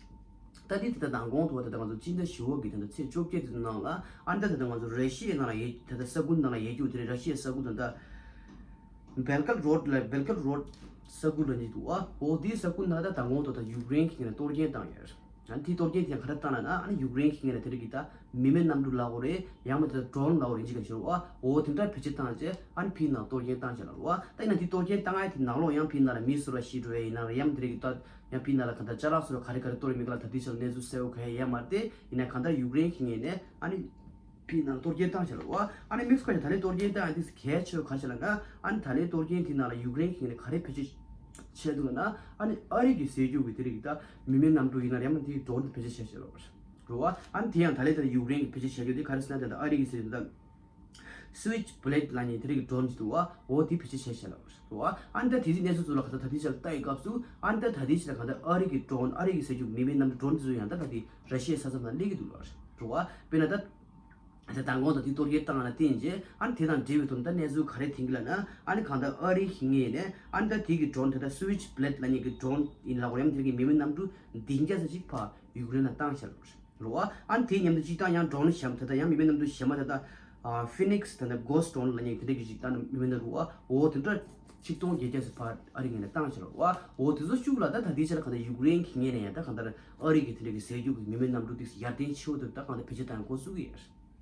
ད་དེ་ད་ལྟ་མདང་དགོང་དུ་བ་ད་ལྟ་ང་ཚོ་སྤྱི་ཟླ་བཞི་པ་གི་ད་ལྟ་ཚེས་བཅོ་བརྒྱད་དེ་ནང་ལ་ཨ་ནི་ད་ལྟ་ང་ཚོ་ར་ཤི་ཡའི་ནང་ལ་ཡོད་ད་ལྟ་ས་ཁུལ་ནང་ལ་ཡོད་རྒྱུ་དེ་རེད། ར་ཤི་ཡའི་ས་ཁུལ་ད་ལྟ་བེལ་ཀར་རོད་ལ་བེལ་ཀར་རོད་ས་ཁུལ་ལ་ནི་འདུག་ཨ། འོ་དེའི་ས་ཁུལ་ནང་ད་མདང་དགོང་དུ་ད་ཡུཀ་རེན་གྱི་ངོས་ནས་གཏོར་སྐྱོན་བཏང་ཡོད་རེད། ཨ་ནི་དེའི་གཏོར་སྐྱོན་དེ་ཡང་ག་རེ་བཏང་ལ་ན་ཨ་ནི་ཡུཀ་རེན་གྱི་ངོས་ནས་དེ་རིགས་ཀྱི་ད་མི་མེད་གནམ་གྲུ་ལབ་དགོས་རེད། ཡང་མིན་ད་ལྟ་ཌོ་རོན་ལབ་དགོས་རེད། འཇིགས་སྐད་ཤོར་བ། འོ་དེ་འདྲ་བེད་སྤྱོད་བཏང་རྗེས་ཨ་ནི་ཕི་ནང་གཏོར་སྐྱོན་བཏང་བྱས་ལ་རུ་བ། ད་ཡིན་ན་དེ་གཏོར་སྐྱོན་བཏང་ཡ་དེ་ནང་ལོགས་ཡང་ཕི་ནང་ལ་མི་སུ་ར་ཤི་འགྲོ་ཡ་ཡིན་ན་རེད། ཡང་དེ་རིགས་ཀྱི་ད་ཡང་ཕི་ནང་ལ་གང་ལྟར་ཅ་ལག་སོགས་ག་རེ་ག་རེ་གཏོར་མི་ག་ལ་ད་དེ་ཆ་ལ་གནས་ཚུལ་གསལ་པོ་ག་ཡ་ཡ་མ་རེད་དེ། ཡིན་ན་གང་ལྟར་ཡུཀ་རེན་གྱི་ངོས་ནས་ཨ་ནི་ཕི་ནང་གཏོར་སྐྱོན་བཏང་བྱས་ལ་བ། ཨ་ནི་དམིགས་སུ་བཀར་ནས་ད་ལན་གཏོར་སྐྱོན་བཏང་ཡ་དེ་གལ་ཆེ་བ་ག་རེ་ལབ་ན་ཨ་ནི་ད་ལན་གཏོར་སྐྱོན་དེ་ནང་ལ་ཡུཀ་རེན་གྱི་ངོས་ནས་ག་རེ་བེད་སྤྱོད་བྱས་འདུག་ལབ་ན་ཨ་ནི་ཨ་རི་གི་ཟས་རྒྱུ་གི་དེ་རིགས་ད་མི་མེད་གནམ་གྲུ་ཡིན་ན་རེད། ཡང་མིན་དེའི་ཌོ་རོན་དེ་བེད་སྤྱོད་བྱས་བྱས་ལ་བ། རེད་བ། ཨ་ནི་དེ་ཡང་ད་ལན་ད་ཡུཀ་རེན་གྱི་བེད་སྤྱོད་བྱས་རྒྱུ་དེ་ག་རེ་ཟེར་ན་ད་ལྟ་ཨ་རི་གི་ཟས་རྒྱུ་ད། Switchblade ལབ་མཁན་དེ་རིགས་ཀྱི་ཌོ་རོན་ཅིག་འདུག་བ། འོ་དེ་བེད་སྤྱོད་བྱས་བྱས་ལ་རེད་བ། ཨ་ནི་ད་དེ་རིགས་གནས་ཚུལ་ཚོ་ལ་ག་ད་ད་ལྟའི་ཆར་ལ་ལྟ་ཡི་སྐབས་སུ་ཨ་ནི་ད་ད་ལྟའི་ཆར་ལ་ག་ད་ཨ་རི་གི་ཌོ་རོན་ཨ་རི་གི་ཟས་རྒྱུ་མི་མེད་གནམ་གྲུ་ཌོ་རོན་དེ་ཚོ་ཡང་ད་ད་དེ་ར་ཤི་ཡའི་ས་མཚམས་ནང་སླེབས་ཀྱི་འདུག་ལ་རེད་བ། དཔེར་ན་ད་ད་མདང་དགོང་དང་དེ་གཏོར་སྐྱོན་བཏང་ན་བརྟེན་རྗེས་ཨ་ནི་དེ་དང་འབྲེལ་བའི་ཐོག་ནས་ད་གནས་ཚུལ་ག་རེ་ཐོན་གྱི་ལབ་ན་ཨ་ནི་གང་ལྟར་ཨ་རི་གི་ངོས་ནས་ཨ་ནི་ད་དེ་གི་ཌོ་རོན་དེ་ད་Switchblade ལབ་མཁན་གྱི་ཌོ་རོན་ཡིན་ལབ་དགོས་རེད། ཡང་དེ་གི་མི་མེད་གནམ་གྲུ་བདུན་བརྒྱ་ཙམ་ཞིག་ཕར་ཡུཀ་རེན་ལ་བཏང་བཞག་ལ་རེད། རུ་བ། ཨ་ནི་དེ་མཉམ་དུ་སྤྱིར་བཏང་ཡང་ཌོ་རོན་གཞན་པ་ད་ལྟ་ཡང་མི་མེད་གནམ་གྲུ་གཞན་པ་ད་ལྟ་ཨ་Phoenix ད་ལྟ་Ghost Drone ལབ་མཁན་དེ་འདྲ་གི་ཅིག་ད་མི་མེད་ན་རུ་བ། འོ་དེ་འདྲ་ཆིག་སྟོང་བརྒྱད་བརྒྱ་ཙམ་ཕར་ཨ་རི་ངོས་ནས་བཏང་བྱས་རུ་བ། འོ་དེ་ཚོ་ཤུགས་ལ་ད་ད་ལྟའི་ཆར་གང་ལྟར་ཡུཀ་རེན་གྱི་ངོས་ནས་ཡང་ད་གང་ལྟར་ཨ་རི་གི་དེ་འདྲ་གི་ཟས་རྒྱུ་གི་མི་མེད་གནམ་གྲུ་དེ་ཡར་ཐོན་ཆེ་བོ་དེ་ད་གང་ལྟར་བེད་སྤྱོད་བཏང་འགོ་ཚུགས་ཀྱི་ཡོད་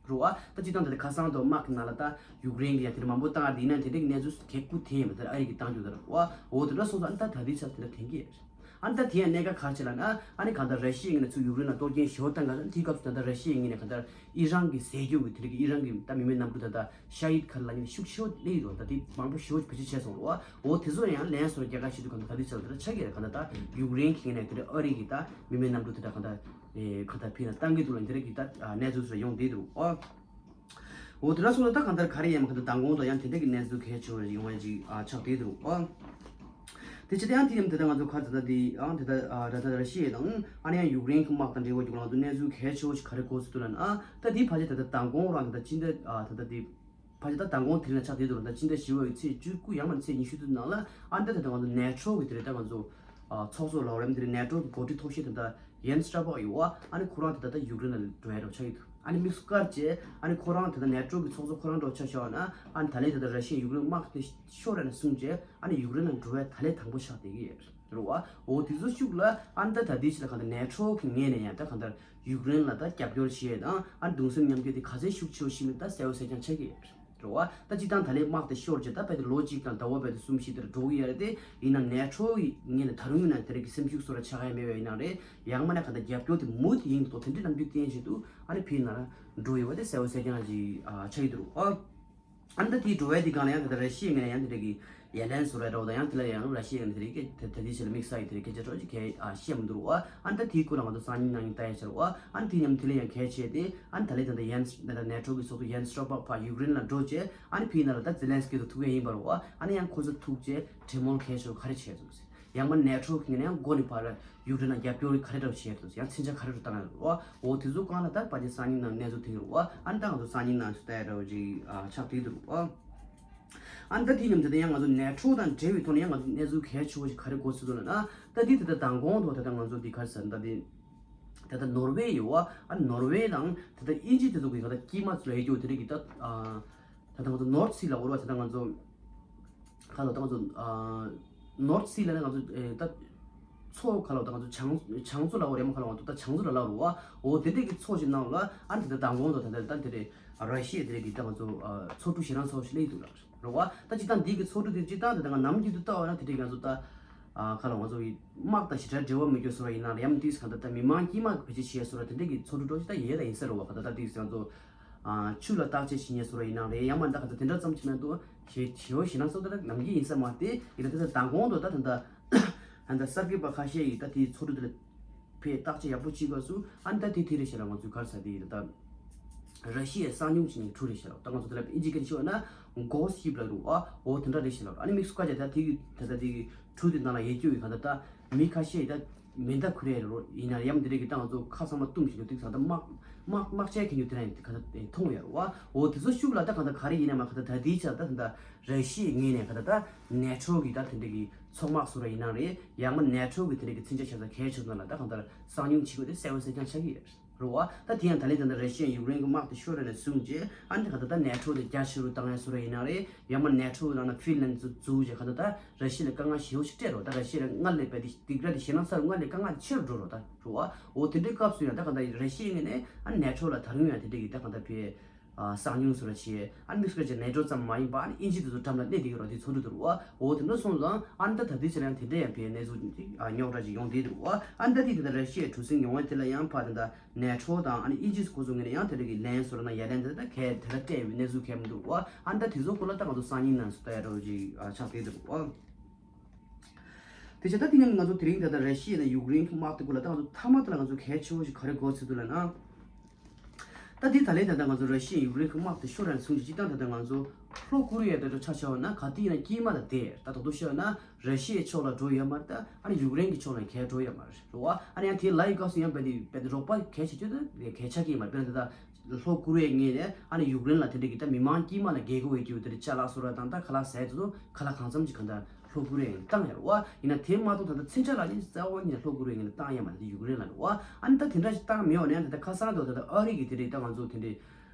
རུ་བ། ད་སྤྱིར་བཏང་ད་ལྟ་ཁ་སང་དུ་དམག་གི་ནང་ལ་ད་ཡུཀ་རེན་གྱི་ཡང་དེ་འདྲ་མང་པོ་བཏང་ཡ་དེ་ཡིན་ན་དེ་འདྲ་གི་གནས་ཚུལ་གལ་ཁུ་ཐེན་ཡིན་པ་ད་ཨ་རི་གི་བཏང་རྒྱུ་ད་རུ་བ། འོ་དེ་འདྲ་སོང་ཙང་ཨ་ནི་ད་ད་ལྟའི་ཆར་དེ་འདྲ་ཐོན་གྱི་ཡོད། ཨ་ནི་ད་དེ་ཡང་གནད་འགག་ག་རེ་བྱས་ལབ་ན། ཨ་ནི་གང་ལྟར་ར་ཤི་ཡའི་ངོས་ནས་ཚུར་ཡུཀ་རེན་ལ་གཏོར་སྐྱོན་ཞེ་པོ་བཏང་ག་ལ། དེའི་སྐབས་སུ་ད་ལྟ་ར་ཤི་ཡའི་ངོས་ནས་གང་ལྟར་ཨི་རན་གྱི་ཟས་སྐྱོབ་ཀྱི་དེ་རིང་གི་ཨི་རན་གྱི་ད་མི་མེད་གནམ་གྲུ་ད་ལྟ་ཤ་ཧིད་ག་རེ་ལབ་ནི་ཤུགས་ཆེ་བོ་སླེབས་ཡོད་འདུག་ད་དེ་མང་པོ་ཞེ་པོ་བེད་སྤྱོད་བྱས་སོང་རེད་བ། འོ་དེ་ཚོ་ཡང་ལན་སོར་རྒྱལ་ཁ་ཞིག་ཏུ་གང་ལྟར་ག་དུས་ཆགས་ལ་དེ་འདྲ་ཆགས་ཀྱི་རེད། གང་ལྟར་ད་ཡུཀ་རེན་གྱི་ངོས་ནས་དེ་འདྲ་ཨ་རི་གི་ད་མི་མེད་གནམ་གྲུ་དེ་འདྲ་གང་ལྟར་ཨེ་གང་ལྟར་ཕྱིན་ལ་བཏང་གི་འདུག་ལ། དེ་འདྲ་གི་ད་གནས་ཚུལ་ཚོ་ཡོང་བསྡད་འདུག་ཨོ། འོ་དེ་འདྲ་སོང་ལ་ད་གང་ལྟར་ག་རེ་ཡིན་མ་གང་ལྟར་མདང་དགོང་དུ་ཡང་དེ་འདྲ་གི་གནས་ཚུལ་གལ་ཆེ་བ་ཡོང་བ་ཅིག་ཨ་ཆགས་བསྡད་འདུག་ཨོ། དེ་ཕྱིར་ཡང་དེ་ཡིན་དེ་ད་ང་ཚོ་ཁ་ཚ་ད་དེ་ཨང་དེ་ད་ཨ་ད་ད་ར་ཤི་ཡ་དང་ཨ་ནི་ཡང་ཡུཀ་རེན་གྱི་དམག་དང་འབྲེལ་བ་རྒྱུགས་ལ་ང་ཚོ་གནས་ཚུལ་གལ་ཆེ་བོ་ཞིག་ག་རེ་གོ་སྲིད་འདུག་ལབ་ན། ཨ་ད་དེ་ཕལ་ཆེར་ད་ལྟ་མདང་དགོང་རང་ད་ལྟ་ཕྱི་ཟླ་ཨ་ད་ལྟ་དེ་ཕལ་ཆེར་ད་མདང་དགོང་དེ་རིང་ལ་ཆགས་བསྡད་འདུག་ལ། ད་ཕྱི་ཟླ་བཞི་པའི་ཚེས་བཅུ་དགུ་ཡང་མིན་ཚེས་ཉི་ཤུ་དེ་ནང་ལ་ཨ་ད་ད་ད་ང་ཚོ་ནེ་ཊོ་གི་དེ་རེད། ད་ང་ཚོ་ཨ་ཚོགས་གཙོ་ལགས་རེད། དེ་རེད་ནེ་ཊོ་གི་འགོ་ཁྲིད་ཐོག་ཤེས་ད་ལྟ་ཡན་སི་སི་སྟོལ་པག་ཡོད་བ། ཨ་ནི་ཁོ་རང་དེ་ད་ལྟ་ཡུཀ་རེན་ལ་འགྲོ་ཡ་འདྲ་བོ་ཆགས་ཀྱི་འདུག་ཨ་ནི་དམིགས་སུ་བཀར་བྱས་ཨ་ནི་ཁོ་རང་དེ་ད་ནེ་ཊོ་གི་ཚོགས་གཙོ་ཁོ་རང་འདྲ་བོ་ཆ་བཞག་ན། ཨ་ནི་ད་ལན་དེ་ད་ར་ཤི་ཡ་ཡུཀ་རེན་དམག་དེ་ཤོར་ར་ནས་བཟུང་བྱས་ཨ་ནི་ཡུཀ་རེན་ལ་འགྲོ་བའི་ད་ལན་དང་པོ་ཆགས་བསྡད་ཀྱི་ཡོད་རེད་བ། འོ་དེ་ཚོ་ཤུགས་ལ་ཨ་ནི་ད་ད་ལྟའི་ཆ་ལ་གང་ལྟར་ནེ་ཊོ་གི་ངོས་ནས་ཡང་ད་གང་ལྟར་ཡུཀ་རེན་ལ་ད་རྒྱབ་སྐྱོར་བྱེད་ཡས་དང་ཨ་ནི་གདུང་སེམས་མཉམ་སྐྱེད་དེ་ག་ཚད་ཤུགས་ཆེ་བོ་ཞིག་ནས་ད་གསལ་བོ་གསལ་རྐྱང་ཆགས་ཀྱི་ཡོད་རེད། རེད་བ། ད་སྤྱིར་བཏང་ད་ལན་དམག་དེ་ཤོར་རྗེས་ད་རྦད་དེ་ལོ་གཅིག་དང་ཟླ་བ་རྦད་དེ་གསུམ་བཞི་དེར་འགྲོ་གི་ཡོད་རེད་དེ། ཡིན་ན་ནེ་ཊོ་ཡི་ངོས་ནས་ད་རུང་ཡིན་ན་དེ་རིགས་ཀྱི་སེམས་ཤུགས་སོར་ཆག་ཡ་མེད་པ་ཡིན་ན་རེད། ཡང་མིན་ན་གང་ལྟར་རྒྱབ་སྐྱོར་དེ་མུ་མཐུད་ཡིན་འདུག་དེ་འདྲའི་རྣམ་འགྱུར་བསྟན་བཞིན་དུ་ཨ་ནི་ཕྱིའི་ནང་ལ་འགྲོ་ཡོད་པ་དེ་གསལ་བོ་གསལ་རྐྱང་ཅིག་ཨ་ཆགས་ཀྱི་འདུག་ཨ་ཨ་ནི་ད་དེའི་འགྲོ་བའི་དེ་སྒང་ལ་ཡང་ད་ལྟ་ར་ཤི་ཡའི་ངོས་ནས་ཡང་དེ་འདྲ་གི་ཡ་ལན་བཟོ་ར་འདྲ་བོ་དང་ཡང་དེ་ལ་ཡང་ར་ཤི་ཡའི་ངོས་ནས་དེ་རིགས་ཀྱི་ད་ད་ལྟའི་ཆ་ལ་དམིགས་བསལ་གྱི་དེ་རིགས་སྐད་ཆ་འདྲ་བོ་ཅིག་གལ་ཨ་བཤད་མི་འདུག་རོ། ཨ་ནི་ད་དེའི་སྐོར་ལ་ང་ཚོ་སང་ཉིན་གནངས་ཉིན་ལྟ་ཡ་ཆ་རོ། ཨ་ནི་དེ་མཉམ་དེ་ལ་ཡང་གལ་ཆེ་སྟེ། ཨ་ནི་ད་ལན་ད་ལྟ་ཡན་ད་ལྟ་ནེ་ཊོ་གི་ཚོགས་གཙོ་ཡན་སི་སྟོལ་པག་ཕར་ཡུཀ་རེན་ལ་འགྲོ་རྗེས་ཨ་ནི་ཕྱིའི་ནང་ལ་ད་ཛེ་ལན་སི་ཀི་དང་ཐུག་ཡ་ཡིན་པ་རོ། ཨ་ནི་ཡང་ཁོ་ཚོ་ཐུག་རྗེས་གྲོས་མོལ་གལ་ཆེ་བ་ག་རེ་བྱས་འདུག་ཟེར། ཡང་མ་ནེ་ཊོ་གི་ངོས་ནས་ཡང་མགོ་ནས་ཕར་ཡུཀ་རེན་ལ་རྒྱབ་སྐྱོར་ག་རེ་འདྲ་བྱས་འདུག་ཟེར། ཡང་མཚོན་ཆ་ག་རེ་འདྲ་བཏང་ཡོད་རོ། འོ་དེ་ཚོ་སྒང་ལ་ད་ཕལ་ཆེར་སང་ཉིན་ནང་གནས་ཚུལ་ཐོན་གྱི་རོ། ཨ་ནི་ད་ང་ཚོ་སང་ཉིན་ནང་ཚུར་ལྟ་ཡ་འདྲ་བོ་ཅིག་ཨ་ཆགས་བསྡད་འདུག་རོ། ཨ་ནི་ད་དེ་མཉམ་དུ་ད་ཡང་ང་ཚོ་ནེ་ཊོ་དང་འབྲེལ་བའི་ཐོག་ནས་ཡང་ང་ཚོ་གནས་ཚུལ་གལ་ཆེ་བོ་ཞིག་ག་རེ་གོ་སྲིད་འདུག་ལབ་ན། ད་དེ་ད་ལྟ་མདང་དགོང་དུ་ད་ལྟ་ང་ཚོ་འདི་ག་རེ་ཟེར་ན་ད་དེ་ད་ལྟ་ནོར་ཝེ་ཡོད་བ། ཨ་ནོར་ཝེ་དང་ད་ལྟ་དབྱིན་ཇི་དེ་ཚོ་གི་ད་ལྟ་དཀྱིལ་མ་ཚོ་ལ་ཡོད་རྒྱུ་དེ་རིགས་ཀྱི་ད་ཨ་ད་ལྟ་ང་ཚོ་ནོར་ཐི་སི་ལ་འོར་བ་ད་ལྟ་ང་ཚོ་ག་ལ་ད་ང་ཚོ་ཨ་ནོར་ཐི་སི་ལ་ནི་ང་ཚོ་ཨེ་ད་མཚོ་ག་ལ་ད་ང་ཚོ་བྱང་བྱང་མཚོ་ལ་འོར་ཡ་མ་ག་ལ་ང་ཚོ་ད་བྱང་མཚོ་ལ་ལ་འོར་བ། འོ་དེ་འདྲས་ཀྱི་མཚོ་ཞིག་ནང་ལ་ཨ་ནི་ད་ལྟ་མདང་དགོང་དུ་ད་ལྟ་ད་དེ་རེད། ར་ཤི་ཡ་དེ་རིགས་ཀྱི་ད་ང་ཚོ་ཨ་མཚོ་གྲུ་ཞེ་དྲག་ཚོ་ཞིག་སླེབས་འདུག་ལ་རེད་བ། ད་སྤྱིར་བཏང་འདི་གི་མཚོ་གྲུ་དེ་སྤྱིར་བཏང་དེ་ད་ང་ནམ་རྒྱུན་དུ་ལྟ་བ་ན་དེ་རིགས་ང་ཚོ་ད་ཨ་ག་ལ་ང་ཚོ་གི་དམག་དང་ཞེ་དྲག་འབྲེལ་བ་མེད་རྒྱུ་བཟོ་འདྲ་ཡིན་ན་རེད། ཡང་དེས་གང་ལྟར་ད་མི་མང་དཀྱིལ་མ་གི་བེད་སྤྱོད་བྱེད་ཡ་བཟོ་འདྲ་དེ་འདྲས་ཀྱི་མཚོ་གྲུ་འདྲ་ཞིག་ད་ཡོད་ད་ཡིན་ས་རེད་བ། ག་ད་ད་དེས་ང་ཚོ་ཨ་ཆུ་ལ་བརྟག་དཔྱད་བྱེད་མཁན་བཟོ་འདྲ་ཡིན་ན་རེད། ཡང་མ་ད་ག་ད་དེ་འདྲ་ཙམ་ཞིག་མ་གཏོགས་གལ་ཆེ་བ་ཞེ་དྲག་བཟོ་འདྲ་ནམ་རྒྱུན་ཡིན་ས་མ་རེད། དེ་ཡིན་ད་ད་ད་མདང་དགོང་དུ་ད་ད་ད་ད་གསར་འགོད་པ་ཁ་ཤས་ཀྱིས་ད་དེའི་མཚོ་གྲུ་དེ་ལ་ཕེ་བརྟག་དཔྱད་ཡག་པོ་བྱེད་དགོས་སུ། ཨ་ནི་ད་དེ་དེ་རེད་ཤག་ལ་ང་ཚོས་ག་རེ་ཟ་དེ་ཡིན་ད། ར་ཤི་ཡའི་གསང་ཉུལ་བྱས་ནས་གྲུ་རེད་ཤག་ལ། ད་ང་ཚོ་དེ་ལ་ཨིན་ཇི་སྐད་ཆ་ཤོད་ན་གོ་སི་ཊི་ལབ་རུང་ཨ་འོ་དེ་འདྲ་རེད་ཤག་ལ། ཨ་ནི་དམིགས་སུ་བཀར་བྱས་ད་དེ་གི་ད་ད་དེ་གི་གྲུ་དེ་ནང་ལ་ཡོད་རྒྱུ་ཡིན་ག་ད་ད་མི་ཁ་ཤས་ཡིན་ད་མེ་མདའ་ཁུར་ཡ་རེད་རོ། ཡིན་ན་ཡང་དེ་རེད་གི་ད་ང་ཚོ་ཁ་ཚང་མ་བཏུམ་བཞིན་དུ་དེ་ད་ད་དམག་དམག་དམག་ཆས་གྱོན་རྒྱུ་དེ་རང་ཡིན་ག་ད་མཐོང་ཡ་རོ། ཨ་འོ་དེ་ཚོ་ཤུགས་ལ་ད་ག་ད་ག་རེ་ཡིན་ན་མ་ག་ད་ད་དེའི་ཆ་ད་ད་ད་ར་ཤི་ཡའི་ངོས་ནས་ག་ད་ད་ནེ་ཊོ་གི་ད་དེ་འདྲ་གི་ཚོགས་དམག་སུ་ར་ཡིན་ན་རེད། ཡང་མ་ནེ་ཊོ་གི་དེ་འདྲ་གི་མཚོན་ཆ་ཆ་ཚང་གལ་ཆེ་ཚོ་ལ་ད་གང་ལྟར་གསང་ཉུལ་བྱེད་དགོས་དེ་གསལ་པོ་གསལ་རྐྱང་ཆགས་ཀྱི་ཡོད་རེད་བ། ད་དེ་ཡང་ད་ལན་ད་ལྟ་ར་ཤི་ཡ་ཡུཀ་རེན་གི་དམག་དེ་ཤོར་ར་ནས་བཟུང་རྗེས་ཨ་ནི་གང་ལྟར་ད་ནེ་ཊོ་དེ་རྒྱ་ཆེ་རུ་བཏང་ཡ་སུ་ར་ཡིན་ན་རེད། ཡང་མ་ནེ་ཊོ་ནང་ན་ཧྥིན་ལན་ཚོ་འཛུལ་རྗེས་གང་ལྟར་ད་ར་ཤི་ཡ་ལ་དཀའ་ངལ་ཞེ་པོ་ཞིག་སྤྲད་རོགས། ད་ར་ཤི་ཡ་ལ་སྔར་ལས་རྦད་དེ་སྡུག་ར་དེ་ཞེ་དྲག་ས་རུ་སྔར་ལས་དཀའ་ངལ་དེ་ཆེ་རུ་འགྲོ་རོགས་ད་རོ། འོ་དེ་འདྲའི་སྐབས་སུ་ཡང་ད་གང་ལྟར་ར་ཤི་ཡའི་ངོས་ནས་ཨ་ནེ་ཊོ་ལ་ད་རུང་ཡང་དེ་འདྲ་གི་ད་གང་ལྟར་ཕེ་ཨ་གསང་ཉུལ་སོ་ར་བྱས། ཨ་དམིགས་སུ་བཀར་བྱས་ནེ་ཊོ་ཙམ་མ་ཡིན་པ་ཨ་ནི་དབྱིན་ཇི་དེ་ཚོ་འགྲམ་ལ་གནས་བསྡད་ཀྱི་རོ། དེ་ཚོ་འགྲོ་འདུག་རོ། འོ་དེ་འདྲ་སོང་ཙང་ཨ་ནི་ད་ད་དུས་ཚོད་ལ་ཡང་དེ་འདྲ་ཡང་ཕེ་གནས་ཚུལ་ཅིག་ཨ་རྙོག་དྲ་ཅིག་ཡོང་བསྡད་འདུག་རོ། ཨ་ནི་ད་དེ་དེ་ད་ར་ཤི་ཡའི་གྲུ་གཟིངས་ཡོང་བ་དེ་ལ་ཡང་ཕ་དེ་འདྲ་ནེ་ཊོ་དང་ཨ་ནི་དབྱིན་ཇི་ཁོ་ཚོ་ངོས་ནས་ཡང་དེ་འདྲ་གི་ལན་སོ་ར་ན་ཡ་ལན་དེ་ད་གས་དེ་ལ་སྤྲད་ཡོད་པའི་གནས་ཚུལ་གས་མི་འདུག་རོ། ཨ་ནི་ད་དེ་ཚོ་སྐོར་ལ་ད་ང་ཚོ་སང་ཉིན་ནང་སུ་ལྟ་ཡ་འདྲ་བོ་ཅིག་ཨ་ཆགས་བསྡད་འདུག་རོ། དེ་བྱས་ད་དེ་ནས་ང་ཚོ་དེ་རིང་ད་ལྟ་ར་ཤི་ཡ་དང་ཡུཀ་རེན་གྱི་དམག་དེ་སྐོར་ལ་ད་ང་ཚོ་མཐའ་མ་དེ་ལ་ང་ཚོ་གལ་ཆེ་བོ་ཞིག་ག་རེ་གོ་ཚུལ་འདུག་ལབ་ན། ད་དེ་ད་ལན་ད་ལྟ་ང་ཚོ་ར་ཤི་ཡ་ཡུཀ་རེན་གྱི་དམག་དེ་ཤོར་ཡ་སོང་ཅིག་སྤྱིར་བཏང་ད་ལྟ་ང་ཚོ་ལྷོ་ཀོ་རི་ཡ་དེ་འདྲ་ཆ་བཞག་ན་ག་དུས་ཡིན་ན་དཀྱིལ་མ་ལ་བསྡད། ད་ད་དུང་བཤད་ན་ར་ཤི་ཡའི་ཕྱོགས་ལ་འགྲོ་ཡོད་མ་རེད། ད་ཨ་ནི་ཡུཀ་རེན་གྱི་ཕྱོགས་ལ་གས་འགྲོ་ཡོད་མ་རེད་རོ། ཨ་ནི་ཡང་དེ་ལ་ཡི་སྐབས་སུ་ཡང་རྦད་དེ་རྦད་དེ་རོགས་པ་གལ་ཆེ་ཤོས་དེ་གས་ཆགས་ཀྱི་ཡོད་མ་རེད། དཔེར་ན་ད་ལྟ་ལྷོ་ཀོ་རི་ཡའི་ངོས་ནས་ཨ་ནི་ཡུཀ་རེན་ལ་དེ་འདྲ་གི་ད་མི་མང་དཀྱིལ་མ་ལ་རྒྱལ་སྒོ་བའི་རྒྱུ་དེ་འདྲ་ཅ་ལག་སོ་ར་དང་ད་ཁ་ལག་ཟས་དེ་ཚོ་ཁ་ལག་གང་འཚམ་ཅིག་གང་ལྟར་ལྷོ་ཀོ་རི་ཡ་ཡིན་བཏང་ཡོད་རེད་བ། ཡིན་ན་དེ་མ་གཏོགས་ད་ལྟ་མཚོན་ཆ་ལ་ནི་རྩ་བ་ཉིད་ནས་ལྷོ་ཀོ་རི་ཡ་ངོས་ནས་བཏང་ཡ་མ་རེད། དེ་ཡུཀ་རེན་ལ་རེད་བ། ཨ་ནི་ད་དེ་འདྲ་ཞིག་བཏང་མེད་པ་ནས་ད་ལྟ་ཁ་སང་དུ་ད་ལྟ་ཨ་རི་གི་དེ་རེད། ད་ང་ཚོ་དེ་འདྲའི་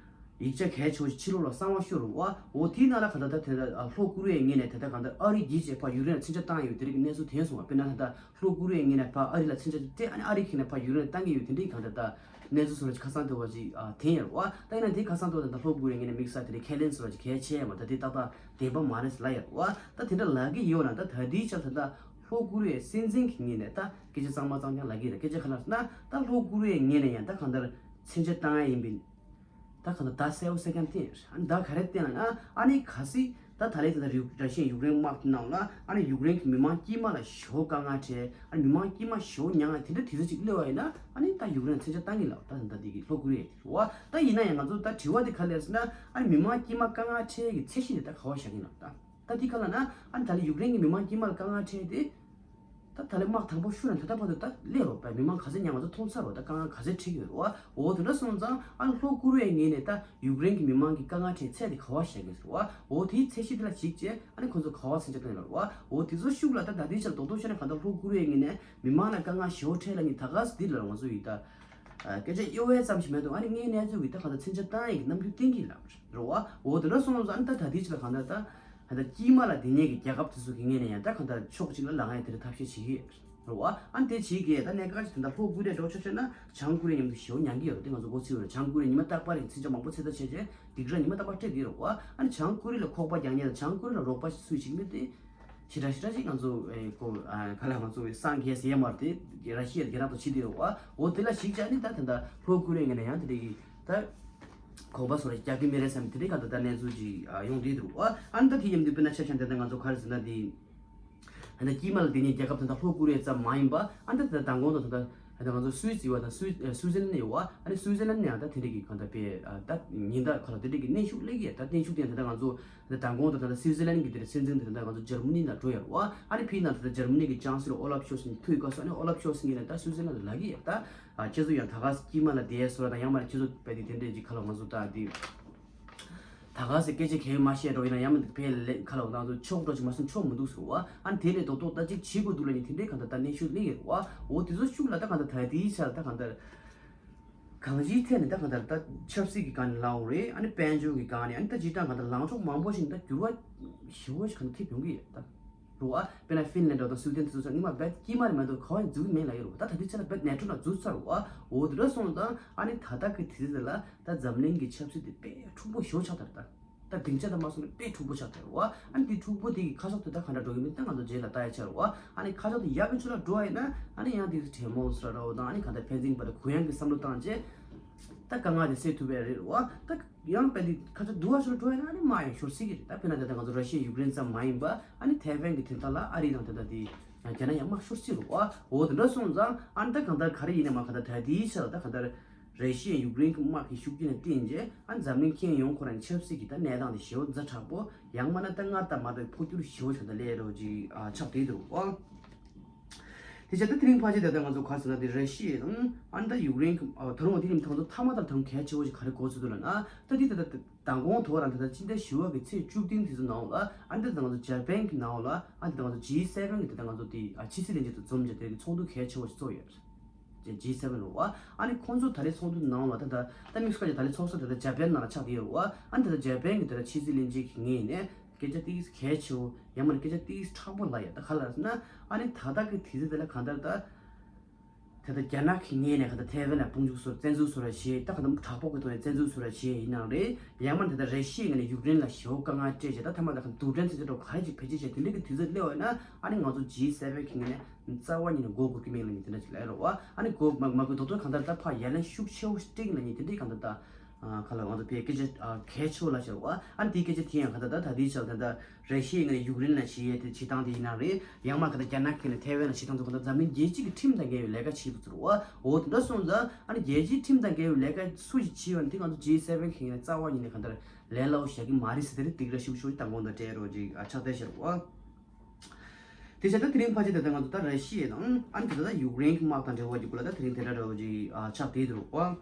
ཡིག་ཆ་གལ་ཆེ་བོ་ཞིག་ཕྱི་ལོགས་ལ་གསང་བ་ཤོར་རེད་བ། འོ་དེའི་ནང་ལ་ག་ད་ད་དེ་ད་ལྷོ་ཀོ་རི་ཡའི་ངོས་ནས་ད་ལྟ་གང་ལྟར་ཨ་རི་གིས་བྱས་ཕར་ཡུཀ་རེན་ལ་མཚོན་ཆ་བཏང་ཡོད་དེ་རིགས་ཀྱི་གནས་ཚུལ་ཐོན་སོང་བ། དཔེར་ན་ད་ལྟ་ལྷོ་ཀོ་རི་ཡའི་ངོས་ནས་ཕར་ཨ་རི་ལ་མཚོན་ཆ་སྤྲད། ཨ་ནི་ཨ་རི་ཁྱེད་ནས་ཕར་ཡུཀ་རེན་ལ་བཏང་གི་ཡོད་དེ་འདྲའི་གང་ལྟར་ད་གནས་ཚུལ་སོགས་ལ་ཁ་སང་དུ་བ་ཅིག་ཨ་ཐེན་ཡོད་རེད་བ། ད་ཡིན་ན་དེ་ཁ་སང་དུ་ད་ལྟ་ལྷོ་ཀོ་རི་ཡའི་ངོས་ནས་དམིགས་བསལ་དེ་འདྲའི་ཁས་ལེན་སོགས་ལ་ཅིག་གལ་ཆེ་ཡ་མ་ད་དེ་ཏག་ཏག་བདེན་པ་མ་རེད་ཟེར་ལབ་ཡོད་རེད་བ། ད་དེ་འདྲ་ལབ་གི་ཡོད་ན་ད་ད་དེའི་ཆར་ད་ལྟ་ ལྷོ་ཀོ་རི་ཡའི་སྲིད་འཛིན་གྱི་ངོས་ནས་ད་སྐད་ཆ་གཙང་མ་གཙང་རྐྱང་ལབ་ཀྱི་རེད། སྐད་ཆ་ག་ལབ་ཟེར་ན་ད་ལྷོ་ཀོ་རི་ཡའི་ངོས་ནས་ཡང་ད་གང་ལྟར་མཚོན་ཆ་བཏང་ཡ་ཡིན་པས། ད་གང་ལྟར་ད་གསལ་པོ་གསལ་རྐྱང་བསྟན་ཡོད་རེད། ཨ་ནི་ད་ག་རེ་བསྟན་ལབ་ན་ཨ་ནི་གལ་སྲིད་ད་ད་ལན་ད་ལྟ་རི་ར་ཤི་ཡ་ཡུཀ་རེན་དམག་དེ་ནང་ལ་ཨ་ནི་ཡུཀ་རེན་གྱི་མི་མང་དཀྱུས་མ་ལ་ཞེ་པོ་དཀའ་ངལ་འཕྲད། ཨ་ནི་མི་མང་དཀྱུས་མ་ཞེ་པོ་མྱངས་ཡ་དེ་འདྲ་དུས་ཚོད་ཅིག་སླེབས་པ་ཡིན་ན་ཨ་ནི་ད་ཡུཀ་རེན་ལ་མཚོན་ཆ་བཏང་གི་ལབ། ད་ད་ལྟ་འདི་གི་ལྷོ་ཀོ་རི་ཡ་དེ་རེད་བ། ད་ཡིན་ན་ཡང་ང་ཚོ་ད་དྲི་བ་དེ་ག་རེ་རེད་ཟེར་ན་ཨ་ནི་མི་མང་དཀྱུས་མ་དཀའ་ངལ་འཕྲད་ཡ་གི་ཚད་གཞི་དེ་ད་ག་པར་བཞག་གི་ཡིན་ལབ། ད་ད་འདི་ག་ལབ་ན་ཨ་ནི་ད་ལན་ཡུཀ་རེན་གྱི་མི་མང་དཀྱུས་མ་ལ་དཀའ་ངལ་འཕྲད་དེ། ད་ད་ལན་དམག་དང་པོ་ཤོར་ནས་ད་ལྟ་བར་དུ་ད་སླེབས་རོགས་པས། མི་མང་ག་ཚད་མྱངས་ང་ཚོ་མཐོང་ཚར་རོགས། ད་དཀའ་ངལ་ག་ཚད་འཕྲད་ཀྱི་ཡོད་རོགས། འོ་དེ་འདྲ་སོང་ཙང་ཨ་ནི་ལྷོ་ཀོ་རི་ཡའི་ངོས་ནས་ད་ཡུཀ་རེན་གྱི་མི་མང་གི་དཀའ་ངལ་འཕྲད་ཚད་དེ་ག་པར་བཞག་གི་ཡོད་རོགས། འོ་དེའི་ཚད་གཞི་དེ་ལ་གཞིགས་བྱས་ཨ་ནི་ཁོང་ཚོ་ག་པར་མཚོན་ཆ་བཏང་ཡོད་རོགས། འོ་དེ་ཚོ་ཤུགས་ལ་ད་ད་ལྟའི་ཆར་རྡོག་རྡོག་བཤད་ན་གང་ལྟར་ལྷོ་ཀོ་རི་ཡའི་ངོས་ནས་མི་མང་ལ་དཀའ་ངལ་ཞེ་པོ་འཕྲད་ལབ་མཁན་ད་ག་ཟེ་འདི་ལ་ང་ཚོ་ཡིས་ད་སྐད་ཆ་གཡོ་བའི་ཙམ་ཞིག་མེད་དུ་ཨ་ནི་དངོས་གནས་ཚུལ་གྱི་ད་གང་ལྟར་མཚོན་ཆ་བཏང་ཡས་ཀྱི་རྣམ་འགྱུར་བསྟན་གྱི་ལབ་རོགས། འོ་དེ་འདྲ་སོང་ཙང་ཨ་ནི་ད་ད་ལྟའི་ཆར་གང་ལྟར་ད། ད་ལྟ་དཀྱུས་མ་ལ་བསྡད་མཁན་གྱི་རྒྱལ་ཁབ་དེ་ཚོ་གི་ངོས་ནས་ཡང་ད་གང་ལྟར་ཕྱོགས་གཅིག་ལ་ལངས་ཡ་དེ་འདྲ་ཐབས་ཤེས་བྱེད་ཀྱི་ཡོད་རེད་བ། ཨ་ནི་དེ་བྱེད་ཀྱི་ད་གནད་འགག་ཅིག་ད་ལྟ་ལྷོ་ཀོ་རི་ཡ་འགྲོ་ཆོག་ཆོག་ན་བྱང་ཀོ་རི་ཡ་མཉམ་དུ་ཞེ་པོ་མྱངས་ཀྱི་ཡོད་རེད། དེ་ང་ཚོ་མགོ་ཚོས་ཡོད་རེད། བྱང་ཀོ་རི་ཡ་ཉི་མ་རྟག་པར་རིང་མཚོན་ཆ་མང་པོ་ཚོད་ལྟ་བྱས་རྗེས་སྡིགས་ར་ཉི་མ་རྟག་པར་སྤྲད་ཀྱི་ཡོད་རེད་བ། ཨ་ནི་བྱང་ཀོ་རི་ཡ་ལ་ཁོག་པ་རྒྱག་མཁན་དང་བྱང་ཀོ་རི་ཡ་ལ་རོགས་པ་སུས་བྱེད་ཀྱི་མེད་དེ། ཞེ་དྲག་ཞེ་དྲག་ཅིག་ང་ཚོ་ཨེ་ཁོ་ཨ་ག་ལ་ང་ཚོ་སངས་རྒྱས་ཟེར་ཡ་མ་རེད་དེ་ར་ཤི་ཡ་རྒྱ་ནག་ཏུ་ཕྱིན་དེ་རེད་བ། འོ་དེ་ལ་གཞིགས་བྱས་ནི་ད་ད་ལྟ་ལྷོ་ཀོ་རི་ཡ་ངོས་ནས་ཡང་དེ་འདྲ་གི་ད་གོམ་པ་སོ་རེ་རྒྱག་གི་མེད་རེད་བསམ་དེ་འདྲའི་ག་ད་ད་གནས་ཚུལ་ཅིག་ཨ་ཡོང་བསྡད་འདུག་བ། ཨ་ནི་ད་དེ་མཉམ་དུ་དཔེར་ན་ཆ་བཞག་ན་ད་ལྟ་ང་ཚོ་ག་རེ་ཟེར་ན་དེ་ད་ལྟ་དཀྱིལ་མ་ལ་བསྡད་མཁན་རྒྱལ་ཁབ་ད་ལྟ་ལྷོ་ཀོ་རི་ཡ་ཙམ་མ་ཡིན་པ། ཨ་ནི་ད་ད་མདང་དགོང་དང་ད་ལྟ་ད་ལྟ་ང་ཚོ་སུད་སི་ཡོད་བ་དང་སུད་སུད་སི་ལན་ཡོད་བ། ཨ་ནི་སུད་སི་ལན་ནས་ཡང་ད་དེ་འདྲ་གི་ག་ད་དཔེ་ཨ་ད་ཉིན་ལྟར་ག་ལ་དེ་འདྲ་གི་གནོན་ཤུགས་སླེབས་ཀྱི་ཡོད། ད་གནོན་ཤུགས་དེ་ད་ལྟ་ང་ཚོ། ད་མདང་དགོང་དང་ད་ལྟ་སུད་སི་ལན་གྱི་དེར་སྲིད་འཛིན་དེ་ད་ལྟ་ང་ཚོ་འཇར་མ་ནི་ནང་འགྲོ་ཡོད་རེད་བ། ཨ་ནི་ཕྱི་ནང་ད་ལྟ་འཇར་མ་ནི་གི་ཅང་སི་ལོ་ཨོ་ལབ་ཤོལ་ཚ་ཐུག་ག་སོ། ཨ་ནི་ཨོ་ལབ་ཤོལ་ཚ་ངོས་ནས་ད་སུད་སི་ལན་ལ་ལབ་ཀྱི་ཡོད། ད་ཁྱེད་ཚོ་ཡང་ད་ག་སེ་དཀྱིལ་མ་ལ་བསྡད་སོ་ར་དང་ཡང་མ་ཁྱེད་ཚོ་དཔེ་དེ་དེ་འདྲས་ཀྱི་ཁ་ལོ་ང་ཚོ་ད་དེ་ད་ག་སེ་སྐད་ཆ་གལ་མ་བཤད་འགྲོ་ཡིན་ན་ཡང་མ་དེ་ཕལ་ལེ་ཁ་ལོ་ང་ཚོ་ཆོག་འགྲོ་ཅིག་མ་སོང་ཆོག་མི་འདུག་ཟེར་བ། ཨ་ནི་དེ་ལས་རྡོག་རྡོག་ད་ཅིག་བྱེད་དགོས་འདུག་ལ་ནི་དེ་འདྲས་གང་ལྟར་ད་གནོན་ཤུགས་སླེབས་ཡོད་རེད་བ། འོ་དེ་ཚོ་ཤུགས་ལ་ད་གང་ལྟར་ད་དེའི་ཆར་ད་གང་ལྟར། གང་ཅིའི་ཐད་ནས་ད་གང་ལྟར་ད་ཆབ་སྲིད་ཀྱི་སྒང་ནས་ལབ་དགོས་རེད། ཨ་ནི་དཔལ་འབྱོར་གྱི་སྒང་ནས་ཨ་ནི་ད་སྤྱིར་བཏང་གང་ལྟར་ལངས་ཕྱོགས་མང་པོ་ཞིག་ད་འགྱུར་བ་ཞེ་པོ་ཞིག་གང་ལྟར་ཐེབས་ཡོང་གི་ཡོད་ད། རེད་བ། དཔེར་ན་ཧྥིན་ལན་འདྲ་དང་སུའུ་ཏན་དེ་ཚོ་ཚོ་སྔོན་མ་རྦད་དཀྱིལ་མ་རེད་མ་གཏོགས་ག་བ་འཛུལ་གི་མེད་ལབ་ཡོད་རེད་བ། ད་ད་ལྟའི་ཆ་ལ་རྦད་ནེ་ཊོ་ནང་འཛུལ་ཚར་རེད་བ། འོ་དེ་འདྲ་སོང་ཙང་ཨ་ནི་ད་ལྟ་གི་དུས་ཚོད་དེ་ལ་ད་འཛམ་གླིང་གི་ཆབ་སྲིད་དེ་དཔེ་འཁྲུག་པོ་ཞེ་པོ་ཆགས་ཚར་ད། ད་སྡིངས་ཆ་དང་མ་སོང་ནས་དཔེ་འཁྲུག་པོ་ཆགས་ཚར་བ། ཨ་ནི་དེ་འཁྲུག་པོ་དེ་གི་ཁ་ཕྱོགས་དེ་ད་ག་འདྲ་འགྲོ་གི་མིན་ད་ང་ཚོ་རྗེས་ལ་ལྟ་ཡ་ཆགས་རེད་བ། ཨ་ནི་ཁ་ཕྱོགས་དེ་ཡག་གི་ཕྱོགས་ལ་འགྲོ་བ་ཡིན་ན་ཨ་ནི་ཡང་དེ་གྲོས་མོལ་སོགས་འདྲ་བོ་དང་ཨ་ནི་གང་ལྟར་ཕན་ཚུན་བར་གུ་ཡངས་ཀྱི་བསམ་བློ་བཏང་རྗེས་ད་དཀའ་ངལ་དེ་སེལ་ཐུབ་པ་རེད་བ། ད་ཡང་དཔེ་དེ་ཁ་ཕྱོགས་སྡུག་པ་ཕྱོགས་ལ་འགྲོ་བ་ཡིན་ན་ཨ་ནི་དམག་ཡང་ཤོར་སྲིད་ཀྱི་རེད། ད་དཔེར་ན་ད་ལྟ་ང་ཚོ་ར་ཤི་ཡ་ཡུཀ་རེན་ཙམ་མ་ཡིན་པ་ཨ་ནི་ཐའེ་ཝན་གྱི་དོན་དག་ལ་ཨ་རི་དང་དེ་ད་དེ་རྒྱ་ནག་ཡང་དམག་ཤོར་སྲིད་རེད་བ། འོ་དེ་འདྲ་སོང་ཙང་ཨ་ནི་ད་གང་ལྟར་ག་རེ་ཡིན་ན་མ་གང་ལྟར་ད་དེའི་ཆ་ལ་ད་གང་ལྟར། ར་ཤི་ཡ་ཡུཀ་རེན་གྱི་དམག་གི་ཤུགས་རྐྱེན་ལ་བརྟེན་རྗེས་ཨ་འཛམ་གླིང་ཁྱོན་ཡོངས་ཁོ་རང་གི་ཆབ་སྲིད་ཀྱི་ད་གནས་སྟངས་དེ་ཞེ་པོ་ཛ་དྲག་པོ་ཡང་མིན་ན་ད་སྔར་ལྟར་མ་ལྟར་འཕོ་འགྱུར་ཞེ་པོ་ཞིག་ད་སླེབས་ཡོད་ཅིག་ཨ་ཆགས་བསྡད་འདུག་ཨ། དེ་བྱས་ད་དེ་རིང་ཕལ་ཆེར་ད་ལྟ་ང་ཚོ་ག་རེ་ཟེར་ན་དེ་ར་ཤི་ཡ་དང་ཨ་ནི་ད་ཡུཀ་རེན་གྱི་ཨ་ད་རུང་དེ་རིང་ད་ང་ཚོ་མཐའ་མ་ད་ད་རུང་གལ་ཆེ་བོ་ཞིག་ག་རེ་གོ་ཚུལ་འདུག་ལབ་ན་ད་དེ་ད་ལྟ་མདང་དགོང་དོ་རང་ད་ལྟ་སྤྱི་ཟླ་བཞི་པ་གི་ཚེས་བཅུ་བདུན་དེ་ཚོ་ནང་ལ་ཨ་ནི་ད་ལྟ་ང་ཚོ་འཇར་པན་གྱི་ནང་ལ་ཨ་ནི་ད་ང་ཚོ་ཇི་སེ་བན་གི་ད་ལྟ་ང་ཚོ་དེ་ཨ་ཕྱི་སྲིད་བློན་ཆེན་ཚོ་འཛོམས་བྱས་དེ་རིང་ཚོགས་འདུ་གལ་ཆེ་བོ་ཞིག་ཚོགས་ཡོད། ཇི་སེ་བན་རེད་བ། ཨ་ནི་ཁོང་ཚོ་ད་རེས་ཚོགས་འདུ་ནང་ལ་ད་ད་ད་དམིགས་བཀར་གྱི་ད་རེས་ཚོགས་ས་ད་ད་འཇར་པན་ནང་ལ་ཆགས་བསྡད་ཡོད་རེད་བ། ཨ་ནི་ད་ད་འཇར་པན་གྱི་ད་ད་ཕྱི་སྲིད་བློན་ཆེན་གྱི་ངོས་ནས་སྐད་ཆ་ཏིག་གལ་ཆེ་བོ་ཡང་མིན་ན་སྐད་ཆ་ཏིག་མཁྲེགས་པོ་ལབ་ཡ་ད་ག་ལ་ཟེར་ན་ཨ་ནི་ད་ལྟ་གི་དུས་ཚོད་དེ་ལ་གང་ལྟར་ད་ད་ད་རྒྱ་ནག་གི་ངོས་ནས་གང་ལྟར་ཐའེ་ཝན་ལ་དཔུང་འཇུག་བཟོ་བཙན་འཛུལ་བཟོ་ར་བྱེད་ད་གང་ལྟར་དྲག་པོ་གི་ཐོག་ནས་བཙན་འཛུལ་བཟོ་ར་བྱེད་ཡིན་ནའང་རེད། ཡང་མིན་ད་ལྟ་ར་ཤི་ཡའི་ངོས་ནས་ཡུཀ་རེན་ལ་ཞེ་པོ་དཀའ་ངལ་སྤྲད་བྱས་ད་ཐ་མ་ད་གང་རྡུལ་ཕྲན་ཚོད་ཅིག་འགྲོ་ག་རེ་ཅིག་བེད་སྤྱོད་བྱས་དེ་འདྲ་གི་དུས་ཚོད་སླེབས་པ་ཡིན་ན་ཨ་ནི་ང་ཚོ་ཇི་སེ་བན་གི་ངོས་ནས་རྩ་བ་ཉིད་ནས་མགོ་སྒུར་གི་མེད་ལ་ནི་དེ་འདྲ་ཅིག་ལབ་ཡ་རེད་བ། ཨ་ནི་མགོ་མ་མ་སྒུར་ད་དུང་གང་ལྟར་ད་ཕར་ཡ་ལན་ཤུགས་ཆེ་བོ་སྤྲད་ཀྱི་ལ་ནི་དེ་འདྲའི་གང་ལྟར་ད་ཨ་ག་ལ་ང་ཚོ་ཕའི་སྐད་ཆ་ཨ་གལ་ཆེ་བོ་ལབ་བྱ་རེད་བ། ཨ་ནི་དེའི་སྐད་ཆ་དེ་ཡང་གང་ལྟར་ད་ད་ལྟའི་ཆར་ད་ལྟ་ར་ཤི་ཡའི་ངོས་ནས་ཡུཀ་རེན་ལ་བྱེད་ཡས་དེ་བྱེད་སྟངས་དེ་ཡིན་ན་རེད། ཡང་མིན་གང་ལྟར་རྒྱ་ནག་གི་ནས་ཐའེ་ཝན་ལ་བྱེད་སྟངས་དེ་གང་ལྟར་འཛམ་གླིང་རྒྱལ་སྤྱི་གི་ཁྲིམས་དང་འགལ་བའི་ལས་ཀ་བྱེད་དུ་ཚུར་བ། འོ་དེ་འདྲ་སོང་ཙང་ཨ་ནི་རྒྱལ་སྤྱིའི་ཁྲིམས་དང་འགལ་བའི་ལས་ཀ་སུ་ཞིག་བྱེད་ཡོད་ན་དེ་ང་ཚོ་ཇི་སེ་བན་གི་ངོས་ནས་རྩ་བ་ཉིད་ནས་གང་ལྟར་ལན་སླ་བོ་བཞག་གི་མ་རེད་ཟེར་དེ་རིང་སྡིགས་ར་ཤུགས་ཤུགས་དང་དགོངས་དག་སྤྲད་རོགས་ཅིག་ཨ་ཆགས་བསྡད་ཤར་བ། དེ་བྱས་ད་དེ་རིང་ཕལ་ཆེར་ད་ལྟ་ང་ཚོ་ད་ར་ཤི་ཡ་དང་ཨ་ནི་དེ་ད་ཡུཀ་རེན་གྱི་དམག་དང་འབྲེལ་བ་གྱི་སྐོར་ལ་ད་དེ་རིང་དེ་འདྲ་འདྲ་བོ་ཅིག་ཨ་ཆགས་བསྡད་འདུག་བ།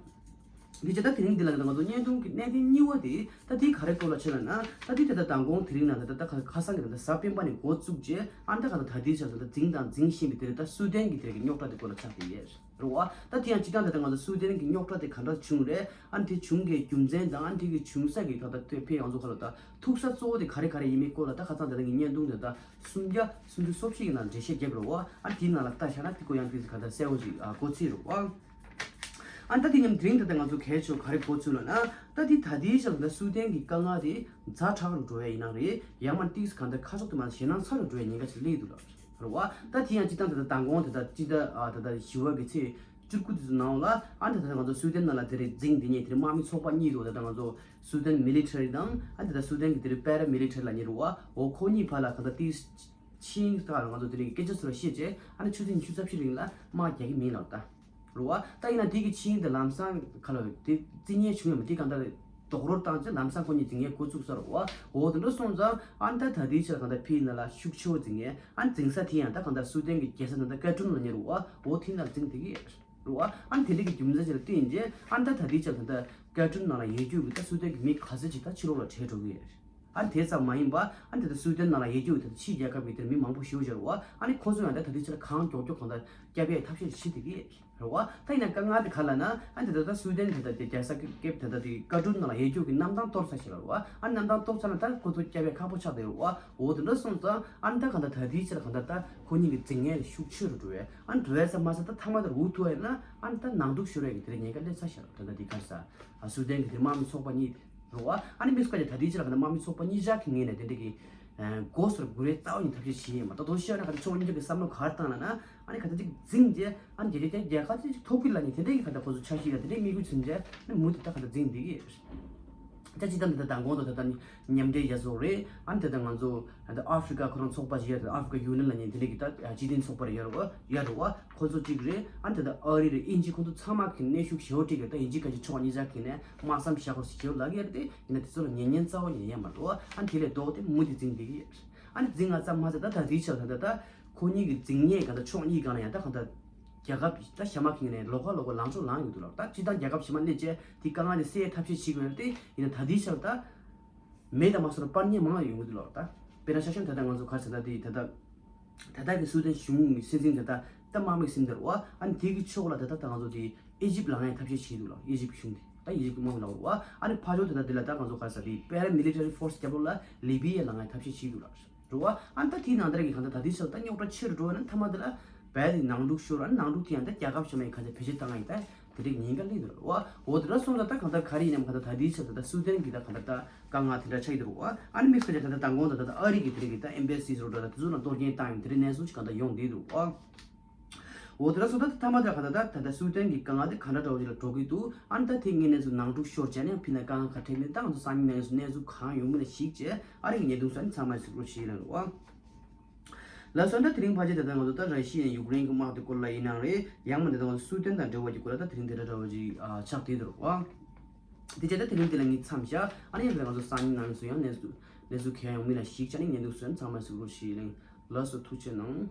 འདི་བྱས་ད་དེ་རིང་འདི་ལ་ད་ང་ཚོ་བརྙན་ཐུང་གི་གནད་དོན་གཉིས་པ་དེ་ད་དེ་ག་རེ་སྐོར་ལ་བྱས་ལབ་ན་ད་དེ་ད་ལྟ་མདང་དགོང་དེ་རིང་ནང་ད་ད་ཁ་ཁ་སང་གི་ད་ལྟ་གཟའ་སྤེན་པ་ནས་འགོ་བཙུགས་རྗེས་ཨ་ནི་ད་ག་ད་ད་དེ་བྱས་ད་ད་འཛིང་དང་འཛིང་བཞིན་པའི་དེ་རིང་ད་སུའུ་ཏན་གྱི་དེ་རིང་གི་རྙོག་དྲ་དེ་སྐོར་ལ་ཆགས་བསྡད་ཡོད་རེད་བ། ད་དེ་ཡང་སྤྱིར་བཏང་ད་ལྟ་ང་ཚོ་སུའུ་ཏན་གྱི་རྙོག་དྲ་དེ་ག་འདྲ་བྱུང་རེད། ཨ་ནི་དེ་བྱུང་གི་རྒྱུ་མཚན་དང་ཨ་ནི་དེ་གི་བྱུང་ས་གི་ད་ལྟ་ཕའི་ང་ཚོ་ག་ལ་ད་ཐུག་ས་གཙོ་བོ་དེ་ག་རེ་ག་རེ་ཡིན་མིན་སྐོར་ལ་ད་ཁ་སང་ད་ལྟ་ངའི་བརྙན་ཐུང་དེ་ད་སུམ་བརྒྱ་སུམ་ཅུ་སོ་བཞི་གི་ནང་འགྲེལ་བཤད་བརྒྱབ་རེད་བ། ཨ་ནི་དེའི་ནང་ལ་ལྟ་བཞག་ན་དེ་ཀོ་ཡང་དེ་ག་ད་གསལ་བོ་ཅིག་ཨ་གོ་ཚིག་རེད་བ། ཨ་ནི་ད་དེ་མཉམ་དེ་རིང་ད་ལྟ་ང་ཚོ་གལ་ཆེ་བ་ག་རེ་གོ་ཚུལ་ལབ་ན་ད་དེ་ད་ལྟའི་ཆར་ད་སུའུ་ཏན་གྱི་དཀའ་ངལ་དེ་ཛ་དྲག་རུ་འགྲོ་ཡ་ཡིན་ན་རེད། ཡང་མ་ཏིག་གང་ལྟར་ཁ་ཕྱོགས་དེ་མ་ཞེད་སྣང་ཚ་རུ་འགྲོ་ཡ་ཉེན་ཁ་ཅིག་སླེབས་འདུག་ལ། རེད་བ། ད་དེ་ཡང་སྤྱིར་བཏང་ད་ལྟ་མདང་དགོང་དེ་ད་སྤྱི་ཟླ་ཨ་ད་ལྟ་བཞི་པ་གི་ཚེས་བཅུ་དགུ་དེ་ཚོ་ནང་ལ་ཨ་ད་ད་ང་ཚོ་སུའུ་ཏན་ནང་ལ་དེ་རིང་འཛིང་དེ་ཉིད་དེ་རིང་དམག་མི་ཚོགས་པ་གཉིས་འདུག་ད་ལྟ་ང་ཚོ་སུའུ་ཏན་མི་ལི་ཊ་རི་དང་ཨ་ད་ད་སུའུ་ཏན་གི་དེ་རིང་པེ་ར་མི་ལི་ཊ་རི་ལབ་མཁན་རེད་བ། འོ་ཁོ་གཉིས་བར་ལ་ད་ལྟ་དེ་ཕྱིན་ད་ང་ཚོ་དེ་རིང་སྐད་ཆ་ཚོ་ལ་བཤད་རྗེས་ཨ་ནི་ཆུ་ཚོད་ཉི་ཤུ་རྩ་བཞི་རིང་ལ་དམག་རྒྱག་གི་མིན་ལབ་ད། རེད་བ། ད་ཡིན་ན་དེ་གི་ཕྱིན་དེ་ལམ་སང་ག་ལ་དེ་རྩིས་ཉེས་བྱུང་ཡོད་མ་དེ་གང་ལྟར་རྡོག་རོལ་བཏང་ཚེ་ལམ་སང་ཁོ་གཉིས་འཛིང་ཡས་འགོ་བཙུགས་ས་རེད་བ། འོ་དེ་འདྲ་སོང་ཙང་ཨ་ནི་ད་ད་ལྟའི་ཆར་གང་ལྟར་ཕི་ཡི་ནང་ལ་ཤུགས་ཆེ་བོ་འཛིང་ཡས་ཨ་ནི་འཛིང་ས་དེ་ཡང་ད་གང་ལྟར་སུའུ་ཏན་གི་རྒྱལ་ས་ནང་ད་ཀ་ཏུན་ལབ་མཁན་རེད་བ། འོ་དེ་ནང་འཛིང་བསྡད་ཀྱི་ཡོད་རེད་བ། ཨ་ནི་དེ་འདྲ་གི་རྒྱུ་མཚན་ཅིག་ལ་བརྟེན་རྗེས་ཨ་ནི་ད་ད་ལྟའི་ཆར་གང་ལྟར་ཀ་ཏུན་ནང་ལ་ཡོད་རྒྱུ་གི་ད་སུའུ་ཏན་གི་མི་ག་ཚོད་ཅིག་ད་ཕྱི་ལོགས་ལ་བྲོས་འགྲོ་གི་ཡོད་རེད། ཨ་ནི་དེ་ཙམ་མ་ཡིན་པ་ཨ་ནི་ད་ལྟ་སུའུ་ཏན་ནང་ལ་ཡོད་རྒྱུ་ད་ལྟ་ཕྱིའི་རྒྱལ་ཁབ་ཀྱི་དེར་མི་མང་པོ་ཞེ་པོ་ཅིག་རེད་བ། ཨ་ནི་ཁོ་ཚོ་ཡང་ད་ད་ལྟའི་ཆར་གང་མགྱོགས་མགྱོགས་གང་ལྟར་བསྐྱབ་ཡས་ཐབས་ཤེས་བྱེད་བསྡད་ཀྱི་རེད་བ། ད་ཡིན་ན་དཀའ་ངལ་དེ་ག་ལ་ན་ཨ་ནི་ད་ལྟ་སུའུ་ཏན་ད་ལྟ་དེ་རྒྱལ་ས་ཀེབ་ད་ལྟ་དེ་ཀ་ཏུན་ནང་ལ་ཡོད་རྒྱུ་གི་གནམ་ཐང་གཏོར་ཚར་ཞིག་རེད་བ། ཨ་ནི་གནམ་ཐང་གཏོར་ཚར་ན་ད་ཁོ་ཚོ་བསྐྱབ་ཡས་ཁག་པོ་ཆགས་བསྡད་རེད་བ། འོ་དེ་འདྲ་སོང་ཙང་ཨ་ནི་ད་གང་ལྟར་ད་ལྟའི་ཆར་གང་ལྟར་ད་ཁོ་གཉིས་ཀྱི་འཛིང་ངན་ཤུགས་ཆེ་རུ་འགྲོ་བས། ཨ་ནི་འགྲོ་བས་ཙམ་མ་ཟད་ད་ཐ་མ་དེར་འུ་ཐུག་ཡིན་ན་ཨ་ནི་ད་ནང་འཁྲུག་ཤོར་ཡས་ཀྱི་དེ་རིང་ཉེན་ཁ་སླེབས་ཚར་ཤག་ད་ལྟ་འདི་གར་ས་ཨ་སུའུ་ཏན་གྱི་དེ་དམག་མི་ཚོགས་པ་གཉིས་རེད་བ། ཨ་ནི་མི་སྐད་ཆ་ད་ལྟའི་ཆར་ག་ད་དམག་མི་ཚོགས་པ་གཉིས་ཆ་གི་ངོས་ནས་དེ་འདྲ་གི་མགོ་སོར་དགུ་རེ་རྩ་བ་ནས་ཐབས་ཤེས་བྱེད་ཡས་མ་གཏོགས་དོ་ཤེས་ན་ག་ད་ཕྱོགས་གཉིས་ཀྱི་བསམ་བློ་ག་རེ་བཏང་ལ་ན་ཨ་ནི་ག་ད་ཅིག་འཛིང་རྗེས་ཨ་ནི་རྒྱལ་ཁབ་ཅིག་ཐོབ་གི་ལ་ནི་དེ་འདྲ་གི་ག་ད་ཁོ་ཚོ་འཆར་གཞི་ཡ་དེ་འདྲའི་དམིགས་ཡུལ་ཚུན་ཆད་ཨ་ནི་མུ་མཐུད་ད་ག་ད་འཛིང་བསྡད་ཀྱི་ཡོད་རེད། ད་ཅི་ལྟར་འདི་ལྟར་མདང་དགོང་དུ་ད་ལྟ་མཉམ་འབྲེལ་རྒྱལ་ཚོགས་རེད། ཨ་ནི་དེ་ལྟར་ང་ཚོ་ད་ལྟ་ཨ་ཧྥི་རི་ཀ་ཁོ་རང་ཚོགས་པ་ཞིག་ཡོད་དེ་ཨ་ཧྥི་རི་ཀ་ཡུ་ནི་ཡན་ལབ་མཁན་དེ་འདྲ་གི་ད་སྤྱི་མཐུན་ཚོགས་པ་རེ་ཡོད་རེད་བ། ཡོད་རེད་བ། ཁོ་ཚོ་གཅིག་རེད། ཨ་ནི་དེ་ལྟར་ཨ་རི་རེད། དབྱིན་ཇི་ཁོ་ཚོ་ཚང་མ་གི་གནོན་ཤུགས་ཞེ་པོ་སྤྲད་ཀྱི་ད་དབྱིན་ཇི་ཁ་ཆེ་ཕྱོགས་གཉིས་ཆ་གི་ནས་དམག་མཚམས་བཞག་དགོས་ཞེ་པོ་ལབ་ཀྱི་ཡོད་རེད། དེ་ཡིན་ན་དེ་ཚོ་ལ་ཉན་ཉན་རྩ་བ་ཉན་ཡ་མ་རེད་བ། ཨ་ནི་དེ་ལས་ལྡོག་སྟེ་མུ་མཐུད་འཛིང་བསྡད་ཀྱི་ཡོད་རེད། ཨ་ནི་འཛིང་ང་ཙམ་མ་ཟད་ད་ད་དེའི་ཆར་ད་ད་ད་ཁོ་གཉིས་ཀྱི་འཛིང་ངེས་གང་ལྟར་ཕྱོགས་གཉིས་སྒང་ལ་ཡང་ད་གང་ལྟར་རྒྱལ་ཁབ་ད་གཞན་མ་གི་ནས་ལོགས་ཀ་ལོགས་ཀ་ལངས་ཕྱོགས་ལངས་ཡོང་གི་འདུག་ལ། ད་སྤྱིར་བཏང་རྒྱལ་ཁབ་གཞན་མ་སླེབས་རྗེས་དེ་དཀའ་ངལ་དེ་སེལ་ཐབས་ཤེས་བྱེད་དགོས་རེད། དེ་ཡིན་ན་ད་ལྟའི་ཆར་ད་མེད་དང་མ་སོང་བར་པར་ཉེས་མང་ཡོང་གི་འདུག་ལ། ད་དཔེར་ན་ཆ་བཞག་ན་ད་ལྟ་ང་ཚོ་ག་རེ་ཟེར་ན་དེ་ད་ལྟ་ད་ལྟ་གི་སུའུ་ཏན་གཞུང་གི་སྲིད་འཛིན་ད་ལྟ་ད་དམག་མི་ཟིན་འདུག་བ། ཨ་ནི་དེ་གི་ཕྱོགས་ལ་ད་ལྟ་ད་ང་ཚོ་དེ་ཨེ་ཇིབ་ལངས་ཡའི་ཐབས་ཤེས་བྱེད་འདུག་ལ། ཨེ་ཇིབ་གཞུང་དེ་ད་ཨེ་ཇིབ་གི་དམག་མི་ལ་བ། ཨ་ནི་ཕར་ཕྱོགས་ད་ལྟ་དེ་ལ་ད་ང་ཚོ་ག་རེ་ཟེར་དེ་པེ་ར་མི་ལི་ཊ་རི་ཕོར་སི་རྒྱབ་ལོགས་ལ་ལི་བི་ཡ་ལངས་ཡའི་ཐབས་ཤེས་བྱེད་འདུག་ལ། རེད་བ། ཨ་ནི་ད་དེའི་ནང་ལྟར་གྱི་གང་ལྟར་ད་ལྟའི་ཆར་ད་རྙོག་དྲ་ཆེ་རུ་འགྲོ་བ་ན་མཐའ་མ་དེ་ལ་བལ་དེ་ནང་འཁྲུག་ཤོར། ཨ་ནི་ནང་འཁྲུག་དེ་ཡང་ད་རྒྱལ་ཁབ་གཞན་མ་ཡི་གང་ཆ་བེད་སྤྱོད་བཏང་ཡ་ཡིན། ད་དེ་འདྲའི་ཉེན་ཁ་སླེབས་འདུག་རེད་བ། འོ་དེ་འདྲ་སོང་ཙང་ད་གང་ལྟར་ག་རེ་ཡིན་ནམ་གང་ལྟར་ད་ལྟའི་ཆར་ད་ལྟ་སུའུ་ཏན་གྱི་ད་གང་ལྟར་ད་དཀའ་ངལ་དེ་འདྲ་ཆགས་ཀྱི་འདུག་རེད་བ། ཨ་ནི་དམིགས་བསལ་གྱི་ད་ལྟ་མདང་དགོང་དུ་ད་ལྟ་ཨ་རི་གི་དེ་རིང་གི་ད་ཨེམ་བྷེ་སིས་རེད་འགྲོ་ད་དེ་ཚོ་ལ་གཏོར་སྐྱོན་བཏང་ཡོད། དེ་འདྲའི་གནས་ཚུལ་ཅིག་གང་ལྟར་ཡོང་བསྡད་འདུག་རེད་བ། འོ་དེ་འདྲ་སོང་ཙང་ད་མཐའ་མ་དེ་ལ་གང་ལྟར་ད་ད་ལྟ་སུའུ་ཏན་གྱི་དཀའ་ངལ་དེ་ག་འདྲ་འདྲ་བོ་ཅིག་ལ་འགྲོ་གི་འདུག་ཨ་ནི་ད་དེ་ངས་གནས་ཚུལ་ནང་འཁྲུག་ཤོར་བྱས་ནས་ཕི་ན་དཀའ་ངལ་ག་འཕྲད་མིན་ད་ང་ཚོ་སང་ཉིན་གནས་ཚུལ་གནས་ཚུལ་གང་ཡོང་མིན་ལ་གཞིགས་བྱས་ཨ་རི་གི་ཉེས་རྡུང་སོགས་ནི་ཚང་མ་གཟིགས་རོགས་ཞུ་ཡི་ལ་རེད་བ། ལགས་སོ། ད་དེ་རིང་ཕལ་ཆེར་ད་ལྟ་ང་ཚོ་ད་ར་ཤི་ཡ་ཡུཀ་རེན་གྱི་དམག་དེ་སྐོར་ལ་ཡིན་ནའང་རེད། ཡང་མིན་ད་ལྟ་ང་ཚོ་སུའུ་ཏན་དང་འབྲེལ་བ་གྱི་སྐོར་ལ་ད་དེ་རིང་དེ་འདྲ་འདྲ་བོ་ཅིག་ཨ་ཆགས་བསྡད་འདུག་རེད་བ། དེ་བྱས་ད་དེ་རིང་དེ་ལ་ངས་མཚམས་བཞག་ཨ་ནི་ཡང་དེ་ལ་ང་ཚོ་སང་ཉིན་གནངས་ཉིན་ཚོ་ཡང་གནས་ཚུལ་གནས་ཚུལ་གང་ཡོང་མིན་ལ་གཞིགས་བྱས་ནས་ཉེས་རྡུང་སོགས་ནི་ཚང་མ་གཟིགས་རོགས་ཞུ་ཡི་ལ། ལགས་སོ། ཐུགས་རྗེ་གནང་།